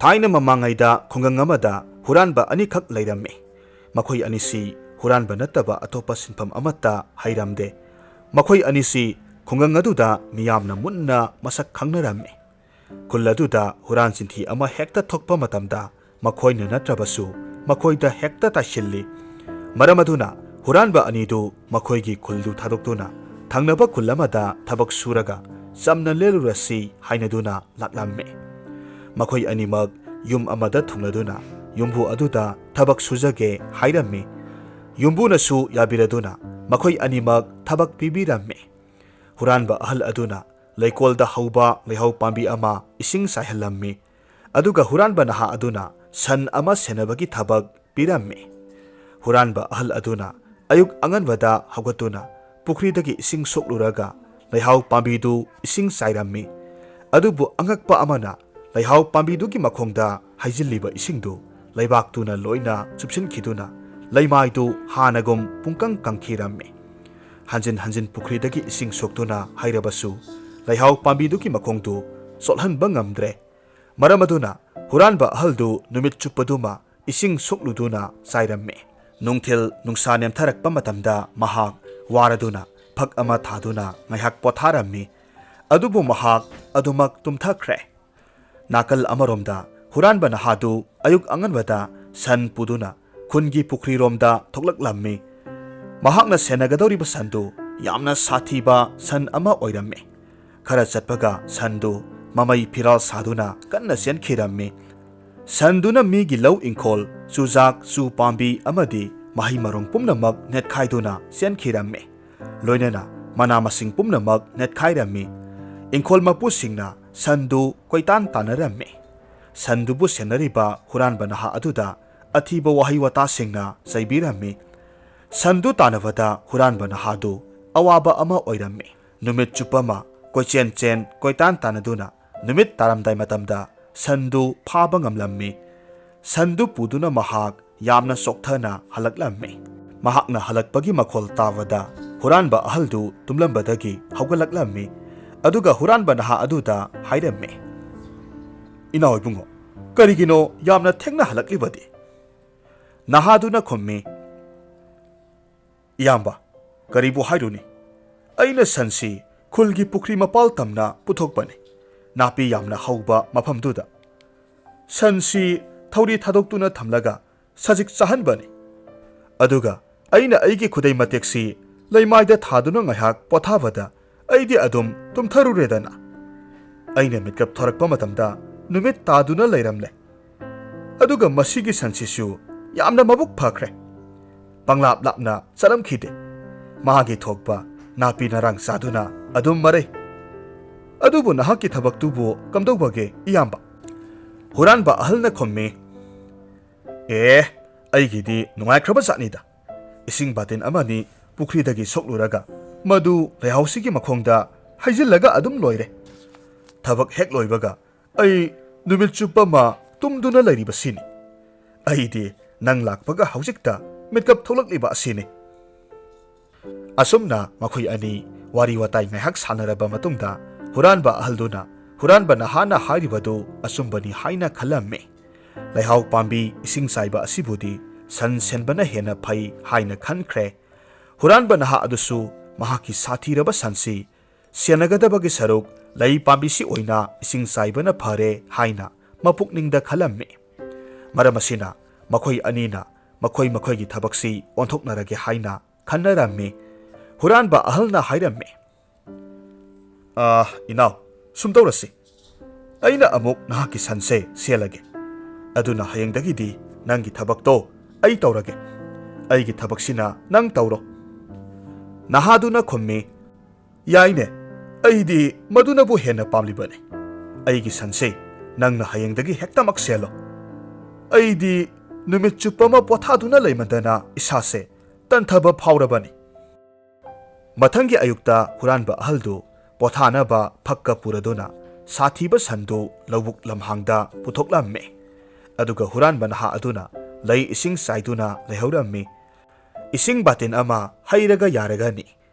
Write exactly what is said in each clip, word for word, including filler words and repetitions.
ꯊꯥꯏꯅ ꯃꯃꯥꯡꯉꯩꯗ ꯈꯨꯡꯒꯪ ꯑꯃꯗ ꯍꯨꯔꯥꯟꯕ ꯑꯅꯤꯈꯛ ꯂꯩꯔꯝꯃꯤ꯫ ꯃꯈꯣꯏ ꯑꯅꯤꯁꯤ ꯍꯨꯔꯥꯟꯕ ꯅꯠꯇꯕ ꯑꯇꯣꯞꯄ ꯁꯤꯟꯐꯝ ꯑꯃꯠꯇ ꯍꯩꯔꯝꯗꯦ꯫ ꯃꯈꯣꯏ ꯑꯅꯤꯁꯤ ꯈꯨꯡꯒꯪ ꯑꯗꯨꯗ ꯃꯤꯌꯥꯝꯅ ꯃꯨꯟꯅ ꯃꯁꯛ ꯈꯪꯅꯔꯝꯃꯤ꯫ ꯈꯨꯜ ꯑꯗꯨꯗ ꯍꯨꯔꯥꯟ ꯆꯤꯟꯊꯤ ꯑꯃ ꯍꯦꯛꯇ ꯊꯣꯛꯄ ꯃꯇꯝꯗ ꯃꯈꯣꯏꯅ ꯅꯠꯇ꯭ꯔꯕꯁꯨ ꯃꯈꯣꯏꯗ ꯍꯦꯛꯇ ꯇꯥꯏꯁꯤꯜꯂꯤ꯫ ꯃꯔꯝ ꯑꯗꯨꯅ ꯍꯨꯔꯥꯟꯕ ꯑꯅꯤꯗꯨ ꯃꯈꯣꯏꯒꯤ ꯈꯨꯜꯗꯨ ꯊꯥꯗꯣꯛꯇꯨꯅ ꯊꯪꯅꯕ ꯈꯨꯜ ꯑꯃꯗ ꯊꯕꯛ ꯁꯨꯔꯒ ꯆꯝꯅ ꯂꯦꯜꯂꯨꯔꯁꯤ ꯍꯥꯏꯅꯗꯨꯅ ꯂꯥꯛꯂꯝꯃꯤ꯫ ꯃꯈꯣꯏ ꯑꯅꯤꯃꯛ ꯌꯨꯝ ꯑꯃꯗ ꯊꯨꯡꯂꯗꯨꯅ ꯌꯨꯝꯕꯨ ꯑꯗꯨꯗ ꯊꯕꯛ ꯁꯨꯖꯒꯦ ꯍꯥꯏꯔꯝꯃꯤ꯫ ꯌꯨꯝꯕꯨꯅꯁꯨ ꯌꯥꯕꯤꯔꯗꯨꯅ ꯃꯈꯣꯏ ꯑꯅꯤꯃꯛ ꯊꯕꯛ ꯄꯤꯕꯤꯔꯝꯃꯤ꯫ ꯍꯨꯔꯥꯟꯕ ꯑꯍꯜ ꯑꯗꯨꯅ ꯂꯩꯀꯣꯜꯗ ꯍꯧꯕ ꯂꯩꯍꯥꯎ ꯄꯥꯝꯕꯤ ꯑꯃ ꯏꯁꯤꯡ ꯆꯥꯏꯍꯜꯂꯝꯃꯤ꯫ ꯑꯗꯨꯒ ꯍꯨꯔꯥꯟꯕ ꯅꯍꯥ ꯑꯗꯨꯅ ꯁꯟ ꯑꯃ ꯁꯦꯟꯅꯕꯒꯤ ꯊꯕꯛ ꯄꯤꯔꯝꯃꯤ꯫ ꯍꯨꯔꯥꯟꯕ ꯑꯍꯜ ꯑꯗꯨꯅ ꯑꯌꯨꯛ ꯑꯉꯟꯕꯗ ꯍꯧꯒꯠꯇꯨꯅ ꯄꯨꯈ꯭ꯔꯤꯗꯒꯤ ꯏꯁꯤꯡ ꯁꯣꯛꯂꯨꯔꯒ ꯂꯩꯍꯥꯎ ꯄꯥꯝꯕꯤꯗꯨ ꯏꯁꯤꯡ ꯆꯥꯏꯔꯝꯃꯤ꯫ ꯑꯗꯨꯕꯨ ꯑꯉꯛꯄ ꯑꯃꯅ, ꯂꯩꯍꯥꯎ ꯄꯥꯝꯕꯤꯗꯨꯒꯤ ꯃꯈꯣꯡꯗ ꯍꯩꯖꯤꯜꯂꯤꯕ ꯏꯁꯤꯡꯗꯨ ꯂꯩꯕꯥꯛꯇꯨꯅ ꯂꯣꯏꯅ ꯆꯨꯞꯁꯤꯟꯈꯤꯗꯨꯅ ꯂꯩꯃꯥꯏꯗꯨ ꯍꯥꯟꯅꯒꯨꯝ ꯄꯨꯡꯀꯪ ꯀꯪꯈꯤꯔꯝꯃꯤ꯫ ꯍꯟꯖꯤꯟ ꯍꯟꯖꯤꯟ ꯄꯨꯈ꯭ꯔꯤꯗꯒꯤ ꯏꯁꯤꯡ ꯁꯣꯛꯇꯨꯅ ꯍꯩꯔꯕꯁꯨ ꯂꯩꯍꯥꯎ ꯄꯥꯝꯕꯤꯗꯨꯒꯤ ꯃꯈꯣꯡꯗꯨ ꯆꯣꯠꯍꯟꯕ ꯉꯝꯗ꯭ꯔꯦ꯫ ꯃꯔꯝ ꯑꯗꯨꯅ ꯍꯨꯔꯥꯟꯕ ꯑꯍꯜꯗꯨ ꯅꯨꯃꯤꯠ ꯆꯨꯞꯄꯗꯨꯃ ꯏꯁꯤꯡ ꯁꯣꯛꯂꯨꯗꯨꯅ ꯆꯥꯏꯔꯝꯃꯤ꯫ ꯅꯨꯡꯊꯤꯜ ꯅꯨꯡꯁꯥ ꯅꯦꯝꯊꯔꯛꯄ ꯃꯇꯝꯗ ꯃꯍꯥꯛ ꯋꯥꯔꯗꯨꯅ ꯐꯛ ꯑꯃ ꯊꯥꯗꯨꯅ ꯉꯥꯏꯍꯥꯛ ꯄꯣꯊꯥꯔꯝꯃꯤ꯫ ꯑꯗꯨꯕꯨ ꯃꯍꯥꯛ ꯑꯗꯨꯃꯛ ꯇꯨꯝꯊꯈ꯭ꯔꯦ꯫ ꯅꯥꯀꯜ ꯑꯃꯔꯣꯝꯗ ꯍꯨꯔꯥꯟꯕ ꯅꯍꯥꯗꯨ ꯑꯌꯨꯛ ꯑꯉꯟꯕꯗ ꯁꯟ ꯄꯨꯗꯨꯅ ꯈꯨꯟꯒꯤ ꯄꯨꯈ꯭ꯔꯤꯔꯣꯝꯗ ꯊꯣꯛꯂꯛꯂꯝꯃꯤ꯫ ꯃꯍꯥꯛꯅ ꯁꯦꯟꯅꯒꯗꯧꯔꯤꯕ ꯁꯟꯗꯨ ꯌꯥꯝꯅ ꯁꯥꯊꯤꯕ ꯁꯟ ꯑꯃ ꯑꯣꯏꯔꯝꯃꯤ꯫ ꯈꯔ ꯆꯠꯄꯒ ꯁꯟꯗꯨ ꯃꯃꯩ ꯐꯤꯔꯥꯜ ꯁꯥꯗꯨꯅ ꯀꯟꯅ ꯆꯦꯟꯈꯤꯔꯝꯃꯤ꯫ ꯁꯟꯗꯨꯅ ꯃꯤꯒꯤ ꯂꯧ ꯏꯪꯈꯣꯜ, ꯆꯨꯖꯥꯛ, ꯆꯨ ꯄꯥꯝꯕꯤ ꯑꯃꯗꯤ ꯃꯍꯩ ꯃꯔꯣꯡ ꯄꯨꯝꯅꯃꯛ ꯅꯦꯠꯈꯥꯏꯗꯨꯅ ꯆꯦꯟꯈꯤꯔꯝꯃꯤ꯫ ꯂꯣꯏꯅꯅ ꯃꯅꯥ ꯃꯁꯤꯡ ꯄꯨꯝꯅꯃꯛ ꯅꯦꯠꯈꯥꯏꯔꯝꯃꯤ꯫ ꯏꯪꯈꯣꯜ ꯃꯄꯨꯁꯤꯡꯅ ꯁꯟꯗꯨ ꯀꯣꯏꯇꯥꯟ ꯇꯥꯟꯅꯔꯝꯃꯤ꯫ ꯁꯟꯗꯨꯕꯨ ꯁꯦꯟꯅꯔꯤꯕ ꯍꯨꯔꯥꯟꯕ ꯅꯍꯥ ꯑꯗꯨꯗ ꯑꯊꯤꯕ ꯋꯥꯍꯩ ꯋꯥꯇꯥꯁꯤꯡꯅ ꯆꯩꯕꯤꯔꯝꯃꯤ꯫ ꯁꯟꯗꯨ ꯇꯥꯟꯅꯕꯗ ꯍꯨꯔꯥꯟꯕ ꯅꯍꯥꯗꯨ ꯑꯋꯥꯕ ꯑꯃ ꯑꯣꯏꯔꯝꯃꯤ꯫ ꯅꯨꯃꯤꯠ ꯆꯨꯞꯄ ꯑꯃ ꯀꯣꯏꯆꯦꯟ ꯆꯦꯟ ꯀꯣꯏꯇꯥꯟ ꯇꯥꯟꯅꯗꯨꯅ ꯅꯨꯃꯤꯠ ꯇꯥꯔꯝꯗꯥꯏ ꯃꯇꯝꯗ ꯁꯟꯗꯨ ꯐꯥꯕ ꯉꯝꯂꯝꯃꯤ꯫ ꯁꯟꯗꯨ ꯄꯨꯗꯨꯅ ꯃꯍꯥꯛ ꯌꯥꯝꯅ ꯆꯣꯛꯊꯅ ꯍꯜꯂꯛꯂꯝꯃꯤ꯫ ꯃꯍꯥꯛꯅ ꯍꯜꯂꯛꯄꯒꯤ ꯃꯈꯣꯜ ꯇꯥꯕꯗ ꯍꯨꯔꯥꯟꯕ ꯑꯍꯜꯗꯨ ꯇꯨꯝꯂꯝꯕꯗꯒꯤ ꯍꯧꯒꯠꯂꯛꯂꯝꯃꯤ꯫ ꯑꯗꯨꯒ ꯍꯨꯔꯥꯟꯕ ꯅꯍꯥ ꯑꯗꯨꯗ ꯍꯥꯏꯔꯝꯃꯤ, "ꯏꯅꯥꯎ ꯏꯕꯨꯡꯉꯣ, "ꯀꯔꯤꯒꯤꯅꯣ ꯌꯥꯝꯅ ꯊꯦꯡꯅ ꯍꯜꯂꯛꯂꯤꯕꯗꯤ?" ꯅꯍꯥꯗꯨꯅ ꯈꯨꯝꯃꯤ, "ꯏꯌꯥꯝꯕ, ꯀꯔꯤꯕꯨ ꯍꯥꯏꯔꯨꯅꯤ? ꯑꯩꯅ ꯁꯟꯁꯤ ꯈꯨꯜꯒꯤ ꯄꯨꯈ꯭ꯔꯤ ꯃꯄꯥꯜ ꯇꯝꯅ ꯄꯨꯊꯣꯛꯄꯅꯤ, ꯅꯥꯄꯤ ꯌꯥꯝꯅ ꯍꯧꯕ ꯃꯐꯝꯗꯨꯗ꯫ ꯁꯟꯁꯤ ꯊꯧꯔꯤ ꯊꯥꯗꯣꯛꯇꯨꯅ ꯊꯝꯂꯒ ꯁꯖꯤꯛ ꯆꯥꯍꯟꯕꯅꯤ꯫ ꯑꯗꯨꯒ ꯑꯩꯅ ꯑꯩꯒꯤ ꯈꯨꯗꯩ ꯃꯇꯦꯛꯁꯤ ꯂꯩꯃꯥꯏꯗ ꯊꯥꯗꯨꯅ ꯉꯥꯏꯍꯥꯛ ꯄꯣꯊꯥꯕꯗ ꯑꯩꯗꯤ ꯑꯗꯨꯝ ꯇꯨꯝꯊꯔꯨꯔꯦꯗꯅ꯫ ꯑꯩꯅ ꯃꯤꯠꯀꯞ ꯊꯣꯔꯛꯄ ꯃꯇꯝꯗ ꯅꯨꯃꯤꯠ ꯇꯥꯗꯨꯅ ꯂꯩꯔꯝꯂꯦ꯫ ꯑꯗꯨꯒ ꯃꯁꯤꯒꯤ ꯁꯟꯁꯤꯁꯨ ꯌꯥꯝꯅ ꯃꯕꯨꯛ ꯐꯈ꯭ꯔꯦ꯫ ꯄꯪꯂꯥꯞ ꯂꯥꯞꯅ ꯆꯠꯂꯝꯈꯤꯗꯦ꯫ ꯃꯥꯒꯤ ꯊꯣꯛꯄ ꯅꯥꯄꯤ ꯅꯔꯥꯡ ꯆꯥꯗꯨꯅ ꯑꯗꯨꯝ ꯃꯔꯩ꯫ ꯑꯗꯨꯕꯨ ꯅꯍꯥꯛꯀꯤ ꯊꯕꯛꯇꯨꯕꯨ ꯀꯝꯗꯧꯕꯒꯦ, ꯏꯌꯥꯝꯕ?" ꯍꯨꯔꯥꯟꯕ ꯑꯍꯜꯅ ꯈꯨꯝꯃꯤ, "ꯑꯦ, ꯑꯩꯒꯤꯗꯤ ꯅꯨꯡꯉꯥꯏꯈ꯭ꯔꯕ ꯖꯥꯠꯅꯤꯗ꯫ ꯏꯁꯤꯡ ꯕꯥꯇꯤꯟ ꯑꯃꯅꯤ ꯄꯨꯈ꯭ꯔꯤꯗꯒꯤ ꯁꯣꯛꯂꯨꯔꯒ ꯃꯗꯨ ꯂꯩꯍꯥꯎꯁꯤꯒꯤ ꯃꯈꯣꯡꯗ ꯍꯩꯖꯤꯜꯂꯒ ꯑꯗꯨꯝ ꯂꯣꯏꯔꯦ꯫ ꯊꯕꯛ ꯍꯦꯛ ꯂꯣꯏꯕꯒ ꯑꯩ ꯅꯨꯃꯤꯠ ꯆꯨꯞꯄ ꯑꯃ ꯇꯨꯝꯗꯨꯅ ꯂꯩꯔꯤꯕꯁꯤꯅꯤ꯫ ꯑꯩꯗꯤ ꯅꯪ ꯂꯥꯛꯄꯒ ꯍꯧꯖꯤꯛꯇ ꯃꯤꯠꯀꯞ ꯊꯣꯛꯂꯛꯂꯤꯕ ꯑꯁꯤꯅꯤ꯫" ꯑꯁꯨꯝꯅ ꯃꯈꯣꯏ ꯑꯅꯤ ꯋꯥꯔꯤ ꯋꯥꯇꯥꯏ ꯉꯥꯏꯍꯥꯛ ꯁꯥꯟꯅꯔꯕ ꯃꯇꯨꯡꯗ, ꯍꯨꯔꯥꯟꯕ ꯑꯍꯜꯗꯨꯅ ꯍꯨꯔꯥꯟꯕ ꯅꯍꯥꯅ ꯍꯥꯏꯔꯤꯕꯗꯨ ꯑꯆꯨꯝꯕꯅꯤ ꯍꯥꯏꯅ ꯈꯜꯂꯝꯃꯤ꯫ ꯂꯩꯍꯥꯎ ꯄꯥꯝꯕꯤ ꯏꯁꯤꯡ ꯆꯥꯏꯕ ꯑꯁꯤꯕꯨꯗꯤ ꯁꯟ ꯁꯦꯟꯕꯅ ꯍꯦꯟꯅ ꯐꯩ ꯍꯥꯏꯅ ꯈꯟꯈ꯭ꯔꯦ꯫ ꯍꯨꯔꯥꯟꯕ ꯅꯍꯥ ꯑꯗꯨꯁꯨ ꯃꯍꯥꯛꯀꯤ ꯁꯥꯊꯤꯔꯕ ꯁꯟꯁꯤ ꯁꯦꯟꯅꯒꯗꯕꯒꯤ ꯁꯔꯨꯛ ꯂꯩ ꯄꯥꯝꯕꯤꯁꯤ ꯑꯣꯏꯅ ꯏꯁꯤꯡ ꯆꯥꯏꯕꯅ ꯐꯔꯦ ꯍꯥꯏꯅ ꯃꯄꯨꯛꯅꯤꯡꯗ ꯈꯜꯂꯝꯃꯤ꯫ ꯃꯔꯝ ꯑꯁꯤꯅ ꯃꯈꯣꯏ ꯑꯅꯤꯅ ꯃꯈꯣꯏ ꯃꯈꯣꯏꯒꯤ ꯊꯕꯛꯁꯤ ꯑꯣꯟꯊꯣꯛꯅꯔꯒꯦ ꯍꯥꯏꯅ ꯈꯟꯅꯔꯝꯃꯤ꯫ ꯍꯨꯔꯥꯟꯕ ꯑꯍꯜꯅ ꯍꯥꯏꯔꯝꯃꯤ, "ꯑꯥ, ꯏꯅꯥꯎ, ꯁꯨꯝ ꯇꯧꯔꯁꯤ꯫ ꯑꯩꯅ ꯑꯃꯨꯛ ꯅꯍꯥꯛꯀꯤ ꯁꯟꯁꯦ ꯁꯦꯜꯂꯒꯦ꯫ ꯑꯗꯨꯅ ꯍꯌꯦꯡꯗꯒꯤꯗꯤ ꯅꯪꯒꯤ ꯊꯕꯛꯇꯣ ꯑꯩ ꯇꯧꯔꯒꯦ꯫ ꯑꯩꯒꯤ ꯊꯕꯛꯁꯤꯅ ꯅꯪ ꯇꯧꯔꯣ꯫" ꯅꯍꯥꯗꯨꯅ ꯈꯨꯝꯃꯤ, "ꯌꯥꯏꯅꯦ, ꯑꯩꯗꯤ ꯃꯗꯨꯅꯕꯨ ꯍꯦꯟꯅ ꯄꯥꯝꯂꯤꯕꯅꯤ꯫ ꯑꯩꯒꯤ ꯁꯟꯁꯦ ꯅꯪꯅ ꯍꯌꯦꯡꯗꯒꯤ ꯍꯦꯛꯇꯃꯛ ꯁꯦꯜꯂꯣ꯫ ꯑꯩꯗꯤ ꯅꯨꯃꯤꯠ ꯆꯨꯞꯄ ꯑꯃ ꯄꯣꯊꯥꯗꯨꯅ ꯂꯩꯃꯟꯗꯅ ꯏꯁꯥꯁꯦ ꯇꯟꯊꯕ ꯐꯥꯎꯔꯕꯅꯤ꯫" ꯃꯊꯪꯒꯤ ꯑꯌꯨꯛꯇ ꯍꯨꯔꯥꯟꯕ ꯑꯍꯜꯗꯨ ꯄꯣꯊꯥꯅꯕ ꯐꯛꯀ ꯄꯨꯔꯗꯨꯅ ꯁꯥꯊꯤꯕ ꯁꯟꯗꯨ ꯂꯧꯕꯨꯛ ꯂꯝꯍꯥꯡꯗ ꯄꯨꯊꯣꯛꯂꯝꯃꯤ꯫ ꯑꯗꯨꯒ ꯍꯨꯔꯥꯟꯕ ꯅꯍꯥ ꯑꯗꯨꯅ ꯂꯩ ꯏꯁꯤꯡ ꯆꯥꯏꯗꯨꯅ ꯂꯩꯍꯧꯔꯝꯃꯤ꯫ ꯏꯁꯤꯡ ꯕꯥꯇꯤꯟ ꯑꯃ ꯍꯩꯔꯒ ꯌꯥꯔꯒꯅꯤ,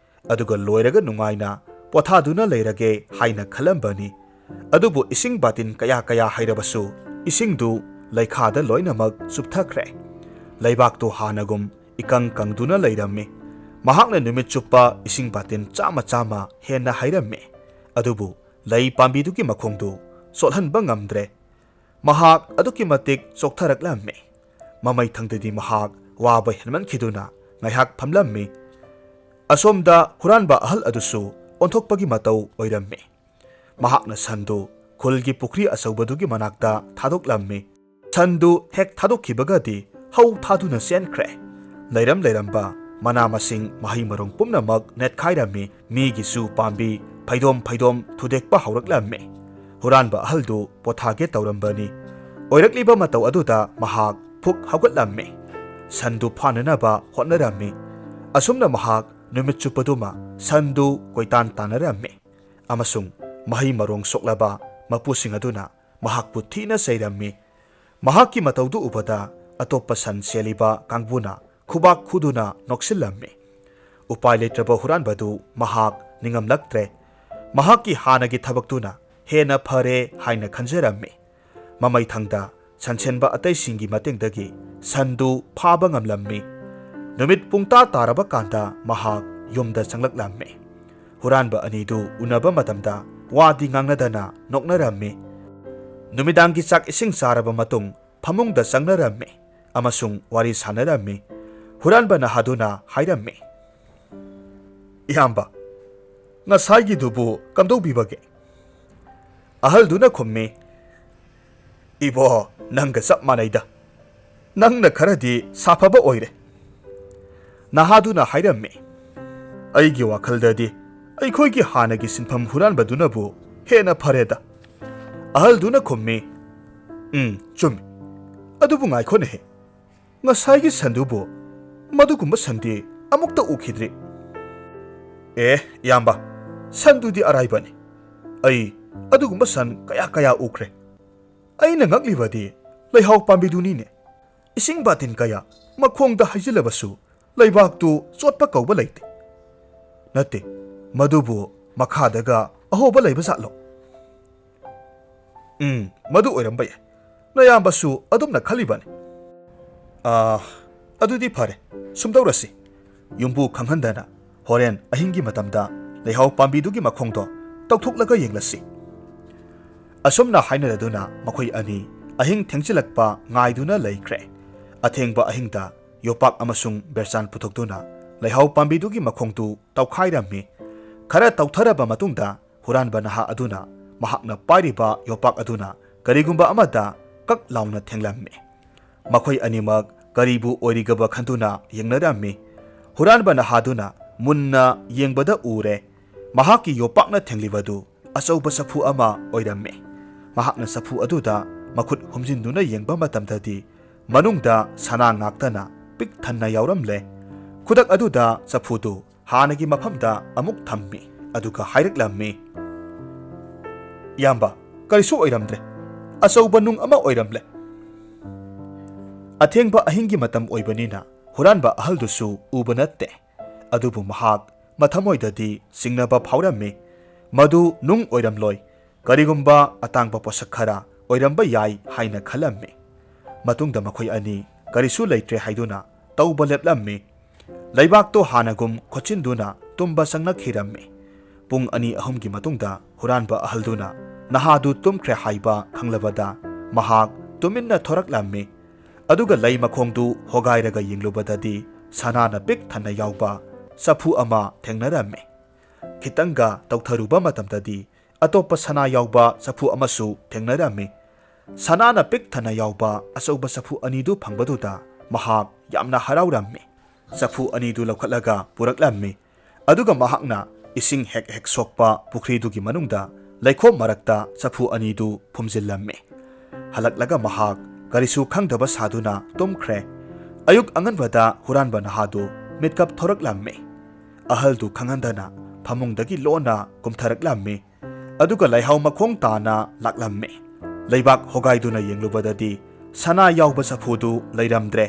ꯑꯗꯨꯒ ꯂꯣꯏꯔꯒ ꯅꯨꯡꯉꯥꯏꯅ ꯄꯣꯊꯥꯗꯨꯅ ꯂꯩꯔꯒꯦ ꯍꯥꯏꯅ ꯈꯜꯂꯝꯕꯅꯤ꯫ ꯑꯗꯨꯕꯨ ꯏꯁꯤꯡ ꯕꯥꯇꯤꯟ ꯀꯌꯥ ꯀꯌꯥ ꯍꯩꯔꯕꯁꯨ ꯏꯁꯤꯡꯗꯨ ꯂꯩꯈꯥꯗ ꯂꯣꯏꯅꯃꯛ ꯆꯨꯞꯊꯈ꯭ꯔꯦ꯫ ꯂꯩꯕꯥꯛꯇꯨ ꯍꯥꯟꯅꯒꯨꯝ ꯏꯀꯪ ꯀꯪꯗꯨꯅ ꯂꯩꯔꯝꯃꯤ꯫ ꯃꯍꯥꯛꯅ ꯅꯨꯃꯤꯠ ꯆꯨꯞꯄ ꯏꯁꯤꯡ ꯕꯥꯇꯤꯟ ꯆꯥꯝꯃ ꯆꯥꯝꯃ ꯍꯦꯟꯅ ꯍꯩꯔꯝꯃꯤ꯫ ꯑꯗꯨꯕꯨ ꯂꯩ ꯄꯥꯝꯕꯤꯗꯨꯒꯤ ꯃꯈꯣꯡꯗꯨ ꯆꯣꯠꯍꯟꯕ ꯉꯝꯗ꯭ꯔꯦ꯫ ꯃꯍꯥꯛ ꯑꯗꯨꯛꯀꯤ ꯃꯇꯤꯛ ꯆꯣꯛꯊꯔꯛꯂꯝꯃꯤ꯫ ꯃꯃꯩꯊꯪꯗꯗꯤ ꯃꯍꯥꯛ ꯋꯥꯕ ꯍꯦꯟꯃꯟꯈꯤꯗꯨꯅ ꯉꯥꯏꯍꯥꯛ ꯐꯝꯂꯝꯃꯤ꯫ ꯑꯁꯣꯝꯗ ꯍꯨꯔꯥꯟꯕ ꯑꯍꯜ ꯑꯗꯨꯁꯨ ꯑꯣꯟꯊꯣꯛꯄꯒꯤ ꯃꯇꯧ ꯑꯣꯏꯔꯝꯃꯤ꯫ ꯃꯍꯥꯛꯅ ꯁꯟꯗꯨ ꯈꯨꯜꯒꯤ ꯄꯨꯈ꯭ꯔꯤ ꯑꯆꯧꯕꯗꯨꯒꯤ ꯃꯅꯥꯛꯇ ꯊꯥꯗꯣꯛꯂꯝꯃꯤ꯫ ꯁꯟꯗꯨ ꯍꯦꯛ ꯊꯥꯗꯣꯛꯈꯤꯕꯒꯗꯤ ꯍꯧ ꯊꯥꯗꯨꯅ ꯆꯦꯟꯈ꯭ꯔꯦ꯫ ꯂꯩꯔꯝ ꯂꯩꯔꯝꯕ ꯃꯅꯥ ꯃꯁꯤꯡ, ꯃꯍꯩ ꯃꯔꯣꯡ ꯄꯨꯝꯅꯃꯛ ꯅꯦꯠꯈꯥꯏꯔꯝꯃꯤ꯫ ꯃꯤꯒꯤꯁꯨ ꯄꯥꯝꯕꯤ ꯐꯩꯗꯣꯝ ꯐꯩꯗꯣꯝ ꯊꯨꯗꯦꯛꯄ ꯍꯧꯔꯛꯂꯝꯃꯤ꯫ ꯍꯨꯔꯥꯟꯕ ꯑꯍꯜꯗꯨ ꯄꯣꯊꯥꯒꯦ ꯇꯧꯔꯝꯕꯅꯤ꯫ ꯑꯣꯏꯔꯛꯂꯤꯕ ꯃꯇꯧ ꯑꯗꯨꯗ ꯃꯍꯥꯛ ꯐꯨꯛ ꯍꯧꯒꯠꯂꯝꯃꯤ꯫ ꯁꯟꯗꯨ ꯐꯥꯅꯅꯕ ꯍꯣꯠꯅꯔꯝꯃꯤ꯫ ꯑꯁꯨꯝꯅ ꯃꯍꯥꯛ ꯅꯨꯃꯤꯠ ꯆꯨꯞꯄꯗꯨꯃ ꯁꯟꯗꯨ ꯀꯣꯏꯇꯥꯟ ꯇꯥꯟꯅꯔꯝꯃꯤ꯫ ꯑꯃꯁꯨꯡ ꯃꯍꯩ ꯃꯔꯣꯡ ꯁꯣꯛꯂꯕ ꯃꯄꯨꯁꯤꯡ ꯑꯗꯨꯅ ꯃꯍꯥꯛꯄꯨ ꯊꯤꯅ ꯆꯩꯔꯝꯃꯤ꯫ ꯃꯍꯥꯛꯀꯤ ꯃꯇꯧꯗꯨ ꯎꯕꯗ ꯑꯇꯣꯞꯄ ꯁꯟ ꯁꯦꯜꯂꯤꯕ ꯀꯥꯡꯕꯨꯅ ꯈꯨꯕꯥꯛ ꯈꯨꯗꯨꯅ ꯅꯣꯛꯁꯤꯜꯂꯝꯃꯤ꯫ ꯎꯄꯥꯏ ꯂꯩꯇ꯭ꯔꯕ ꯍꯨꯔꯥꯟꯕꯗꯨ ꯃꯍꯥꯛ ꯅꯤꯡꯉꯝꯂꯛꯇ꯭ꯔꯦ꯫ ꯃꯍꯥꯛꯀꯤ ꯍꯥꯟꯅꯒꯤ ꯊꯕꯛꯇꯨꯅ ꯍꯦꯟꯅ ꯐꯔꯦ ꯍꯥꯏꯅ ꯈꯟꯖꯔꯝꯃꯤ꯫ ꯃꯃꯩꯊꯪꯗ ꯁꯟꯁꯦꯟꯕ ꯑꯇꯩꯁꯤꯡꯒꯤ ꯃꯇꯦꯡꯗꯒꯤ ꯁꯟꯗꯨ ꯐꯥꯕ ꯉꯝꯂꯝꯃꯤ꯫ ꯅꯨꯃꯤꯠ ꯄꯨꯡꯇꯥ ꯇꯥꯔꯕ ꯀꯥꯟꯗ ꯃꯍꯥꯛ ꯌꯨꯝꯗ ꯆꯪꯂꯛꯂꯝꯃꯤ꯫ ꯍꯨꯔꯥꯟꯕ ꯑꯅꯤꯗꯨ ꯎꯅꯕ ꯃꯇꯝꯗ ꯋꯥꯗꯤ ꯉꯥꯡꯅꯗꯅ ꯅꯣꯛꯅꯔꯝꯃꯤ꯫ ꯅꯨꯃꯤꯗꯥꯡꯒꯤ ꯆꯥꯛ ꯏꯁꯤꯡ ꯆꯥꯔꯕ ꯃꯇꯨꯡ ꯐꯃꯨꯡꯗ ꯆꯪꯅꯔꯝꯃꯤ ꯑꯃꯁꯨꯡ ꯋꯥꯔꯤ ꯁꯥꯟꯅꯔꯝꯃꯤ꯫ ꯍꯨꯔꯥꯟꯕ ꯅꯍꯥꯗꯨꯅ ꯍꯥꯏꯔꯝꯃꯤ, "ꯏꯌꯥꯝꯕ, ꯉꯁꯥꯏꯒꯤꯗꯨꯕꯨ ꯀꯝꯗꯧꯕꯤꯕꯒꯦ?" ꯑꯍꯜꯗꯨꯅ ꯈꯨꯝꯃꯤ, "ꯏꯕꯣ, ꯅꯪꯒ ꯆꯞ ꯃꯥꯟꯅꯩꯗ꯫ ꯅꯪꯅ ꯈꯔꯗꯤ ꯁꯥꯐꯕ ꯑꯣꯏꯔꯦ꯫" ꯅꯍꯥꯗꯨꯅ ꯍꯥꯏꯔꯝꯃꯤ, "ꯑꯩꯒꯤ ꯋꯥꯈꯜꯗꯗꯤ ꯑꯩꯈꯣꯏꯒꯤ ꯍꯥꯟꯅꯒꯤ ꯁꯤꯟꯐꯝ ꯍꯨꯔꯥꯟꯕꯗꯨꯅꯕꯨ ꯍꯦꯟꯅ ꯐꯔꯦꯗ꯫" ꯑꯍꯜꯗꯨꯅ ꯈꯨꯝꯃꯤ, "ꯎꯝ, ꯆꯨꯝꯃꯤ꯫ ꯑꯗꯨꯕꯨ ꯉꯥꯏꯈꯣꯅꯦꯍꯦ, ꯉꯁꯥꯏꯒꯤ ꯁꯟꯗꯨꯕꯨ ꯃꯗꯨꯒꯨꯝꯕ ꯁꯟꯗꯤ ꯑꯃꯨꯛꯇ ꯎꯈꯤꯗ꯭ꯔꯤ꯫" "ꯑꯦ, ꯏꯌꯥꯝꯕ, ꯁꯟꯗꯨꯗꯤ ꯑꯔꯥꯏꯕꯅꯤ꯫ ꯑꯩ ꯑꯗꯨꯒꯨꯝꯕ ꯁꯟ ꯀꯌꯥ ꯀꯌꯥ ꯎꯈ꯭ꯔꯦ꯫ ꯑꯩꯅ ꯉꯛꯂꯤꯕꯗꯤ ꯂꯩꯍꯥꯎ ꯄꯥꯝꯕꯤꯗꯨꯅꯤꯅꯦ꯫ ꯏꯁꯤꯡ ꯕꯥꯇꯤꯟ ꯀꯌꯥ ꯃꯈꯣꯡꯗ ꯍꯩꯖꯤꯜꯂꯕꯁꯨ ꯂꯩꯕꯥꯛꯇꯨ ꯆꯣꯠꯄ ꯀꯧꯕ ꯂꯩꯇꯦ꯫ ꯅꯠꯇꯦ, ꯃꯗꯨꯕꯨ ꯃꯈꯥꯗꯒ ꯑꯍꯣꯕ ꯂꯩꯕ ꯖꯥꯠꯂꯣ?" "ꯎꯝ, ꯃꯗꯨ ꯑꯣꯏꯔꯝꯕ ꯌꯥꯏ꯫ ꯅꯌꯥꯝꯕꯁꯨ ꯑꯗꯨꯝꯅ ꯈꯜꯂꯤꯕꯅꯤ꯫ "ꯑꯥ, ꯑꯗꯨꯗꯤ ꯐꯔꯦ, ꯁꯨꯝ ꯇꯧꯔꯁꯤ꯫" ꯌꯨꯝꯕꯨ ꯈꯪꯍꯟꯗꯅ ꯍꯣꯔꯦꯟ ꯑꯍꯤꯡꯒꯤ ꯃꯇꯝꯗ ꯂꯩꯍꯥꯎ ꯄꯥꯝꯕꯤꯗꯨꯒꯤ ꯃꯈꯣꯡꯗꯣ ꯇꯧꯊꯣꯛꯂꯒ ꯌꯦꯡꯂꯁꯤ꯫ ꯑꯁꯨꯝꯅ ꯍꯥꯏꯅꯔꯗꯨꯅ ꯃꯈꯣꯏ ꯑꯅꯤ ꯑꯍꯤꯡ ꯊꯦꯡꯖꯤꯜꯂꯛꯄ ꯉꯥꯏꯗꯨꯅ ꯂꯩꯈ꯭ꯔꯦ꯫ ꯑꯊꯦꯡꯕ ꯑꯍꯤꯡꯗ ꯌꯣꯄꯥꯛ ꯑꯃꯁꯨꯡ ꯕꯦꯔꯆꯥꯟ ꯄꯨꯊꯣꯛꯇꯨꯅ ꯂꯩꯍꯥꯎ ꯄꯥꯝꯕꯤꯗꯨꯒꯤ ꯃꯈꯣꯡꯗꯨ ꯇꯧꯈꯥꯏꯔꯝꯃꯤ꯫ ꯈꯔ ꯇꯧꯊꯔꯕ ꯃꯇꯨꯡꯗ ꯍꯨꯔꯥꯟꯕ ꯅꯍꯥ ꯑꯗꯨꯅ ꯃꯍꯥꯛꯅ ꯄꯥꯏꯔꯤꯕ ꯌꯣꯄꯥꯛ ꯑꯗꯨꯅ ꯀꯔꯤꯒꯨꯝꯕ ꯑꯃꯗ ꯀꯛ ꯂꯥꯎꯅ ꯊꯦꯡꯂꯝꯃꯤ꯫ ꯃꯈꯣꯏ ꯑꯅꯤꯃꯛ ꯀꯔꯤꯕꯨ ꯑꯣꯏꯔꯤꯒꯕ ꯈꯟꯗꯨꯅ ꯌꯦꯡꯅꯔꯝꯃꯤ꯫ ꯍꯨꯔꯥꯟꯕ ꯅꯍꯥꯗꯨꯅ ꯃꯨꯟꯅ ꯌꯦꯡꯕꯗ ꯎꯔꯦ, ꯃꯍꯥꯛꯀꯤ ꯌꯣꯄꯥꯛꯅ ꯊꯦꯡꯂꯤꯕꯗꯨ ꯑꯆꯧꯕ ꯆꯐꯨ ꯑꯃ ꯑꯣꯏꯔꯝꯃꯤ꯫ ꯃꯍꯥꯛꯅ ꯆꯐꯨ ꯑꯗꯨꯗ ꯃꯈꯨꯠ ꯍꯨꯝꯖꯤꯟꯗꯨꯅ ꯌꯦꯡꯕ ꯃꯇꯝꯗꯗꯤ ꯃꯅꯨꯡꯗ ꯁꯅꯥ ꯉꯥꯛꯇꯅ ꯄꯤꯛ ꯊꯟꯅ ꯌꯥꯎꯔꯝꯂꯦ꯫ ꯈꯨꯗꯛ ꯑꯗꯨꯗ ꯆꯐꯨꯗꯨ ꯍꯥꯟꯅꯒꯤ ꯃꯐꯝꯗ ꯑꯃꯨꯛ ꯊꯝꯃꯤ, ꯑꯗꯨꯒ ꯍꯥꯏꯔꯛꯂꯝꯃꯤ, "ꯏꯌꯥꯝꯕ, ꯀꯔꯤꯁꯨ ꯑꯣꯏꯔꯝꯗ꯭ꯔꯦ꯫ ꯑꯆꯧꯕ ꯅꯨꯡ ꯑꯃ ꯑꯣꯏꯔꯝꯂꯦ꯫" ꯑꯊꯦꯡꯕ ꯑꯍꯤꯡꯒꯤ ꯃꯇꯝ ꯑꯣꯏꯕꯅꯤꯅ ꯍꯨꯔꯥꯟꯕ ꯑꯍꯜꯗꯨꯁꯨ ꯎꯕ ꯅꯠꯇꯦ꯫ ꯑꯗꯨꯕꯨ ꯃꯍꯥꯛ ꯃꯊꯃꯣꯏꯗꯗꯤ ꯆꯤꯡꯅꯕ ꯐꯥꯎꯔꯝꯃꯤ꯫ ꯃꯗꯨ ꯅꯨꯡ ꯑꯣꯏꯔꯝꯂꯣꯏ, ꯀꯔꯤꯒꯨꯝꯕ ꯑꯇꯥꯡꯕ ꯄꯣꯠꯁꯛ ꯈꯔ ꯑꯣꯏꯔꯝꯕ ꯌꯥꯏ ꯍꯥꯏꯅ ꯈꯜꯂꯝꯃꯤ꯫ ꯃꯇꯨꯡꯗ ꯃꯈꯣꯏ ꯑꯅꯤ ꯀꯔꯤꯁꯨ ꯂꯩꯇ꯭ꯔꯦ ꯍꯥꯏꯗꯨꯅ ꯇꯧꯕ ꯂꯦꯞꯂꯝꯃꯤ꯫ ꯂꯩꯕꯥꯛꯇꯣ ꯍꯥꯟꯅꯒꯨꯝ ꯈꯣꯠꯆꯤꯟꯗꯨꯅ ꯇꯨꯝꯕ ꯆꯪꯅꯈꯤꯔꯝꯃꯤ꯫ ꯄꯨꯡ ꯑꯅꯤ ꯑꯍꯨꯝꯒꯤ ꯃꯇꯨꯡꯗ ꯍꯨꯔꯥꯟꯕ ꯑꯍꯜꯗꯨꯅ ꯅꯍꯥꯗꯨ ꯇꯨꯝꯈ꯭ꯔꯦ ꯍꯥꯏꯕ ꯈꯪꯂꯕꯗ ꯃꯍꯥꯛ ꯇꯨꯃꯤꯟꯅ ꯊꯣꯔꯛꯂꯝꯃꯤ꯫ ꯑꯗꯨꯒ ꯂꯩ ꯃꯈꯣꯡꯗꯨ ꯍꯣꯒꯥꯏꯔꯒ ꯌꯦꯡꯂꯨꯕꯗꯗꯤ ꯁꯅꯥꯅ ꯄꯤꯛ ꯊꯟꯅ ꯌꯥꯎꯕ ꯆꯐꯨ ꯑꯃ ꯊꯦꯡꯅꯔꯝꯃꯤ꯫ ꯈꯤꯇꯪꯒ ꯇꯧꯊꯔꯨꯕ ꯃꯇꯝꯗꯗꯤ ꯑꯇꯣꯞꯄ ꯁꯅꯥ ꯌꯥꯎꯕ ꯆꯐꯨ ꯑꯃꯁꯨ ꯊꯦꯡꯅꯔꯝꯃꯤ꯫ ꯁꯅꯥꯅ ꯄꯤꯛ ꯊꯟꯅ ꯌꯥꯎꯕ ꯑꯆꯧꯕ ꯆꯐꯨ ꯑꯅꯤꯗꯨ ꯐꯪꯕꯗꯨꯗ ꯃꯍꯥꯛ ꯌꯥꯝꯅ ꯍꯔꯥꯎꯔꯝꯃꯤ꯫ ꯆꯐꯨ ꯑꯅꯤꯗꯨ ꯂꯧꯈꯠꯂꯒ ꯄꯨꯔꯛꯂꯝꯃꯤ꯫ ꯑꯗꯨꯒ ꯃꯍꯥꯛꯅ ꯏꯁꯤꯡ ꯍꯦꯛ ꯍꯦꯛ ꯁꯣꯛꯄ ꯄꯨꯈ꯭ꯔꯤꯗꯨꯒꯤ ꯃꯅꯨꯡꯗ ꯂꯩꯈꯣꯝ ꯃꯔꯛꯇ ꯆꯐꯨ ꯑꯅꯤꯗꯨ ꯐꯨꯝꯖꯤꯜꯂꯝꯃꯤ꯫ ꯍꯜꯂꯛꯂꯒ ꯃꯍꯥꯛ ꯀꯔꯤꯁꯨ ꯈꯪꯗꯕ ꯁꯥꯗꯨꯅ ꯇꯨꯝꯈ꯭ꯔꯦ꯫ ꯑꯌꯨꯛ ꯑꯉꯟꯕꯗ ꯍꯨꯔꯥꯟꯕ ꯅꯍꯥꯗꯨ ꯃꯤꯠꯀꯞ ꯊꯣꯔꯛꯂꯝꯃꯤ꯫ ꯑꯍꯜꯗꯨ ꯈꯪꯍꯟꯗꯅ ꯐꯃꯨꯡꯗꯒꯤ ꯂꯣꯟꯅ ꯀꯨꯝꯊꯔꯛꯂꯝꯃꯤ꯫ ꯑꯗꯨꯒ ꯂꯩꯍꯥꯎ ꯃꯈꯣꯡ ꯇꯥꯅ ꯂꯥꯛꯂꯝꯃꯤ꯫ ꯂꯩꯕꯥꯛ ꯍꯣꯒꯥꯏꯗꯨꯅ ꯌꯦꯡꯂꯨꯕꯗꯗꯤ ꯁꯅꯥ ꯌꯥꯎꯕ ꯆꯐꯨꯗꯨ ꯂꯩꯔꯝꯗ꯭ꯔꯦ꯫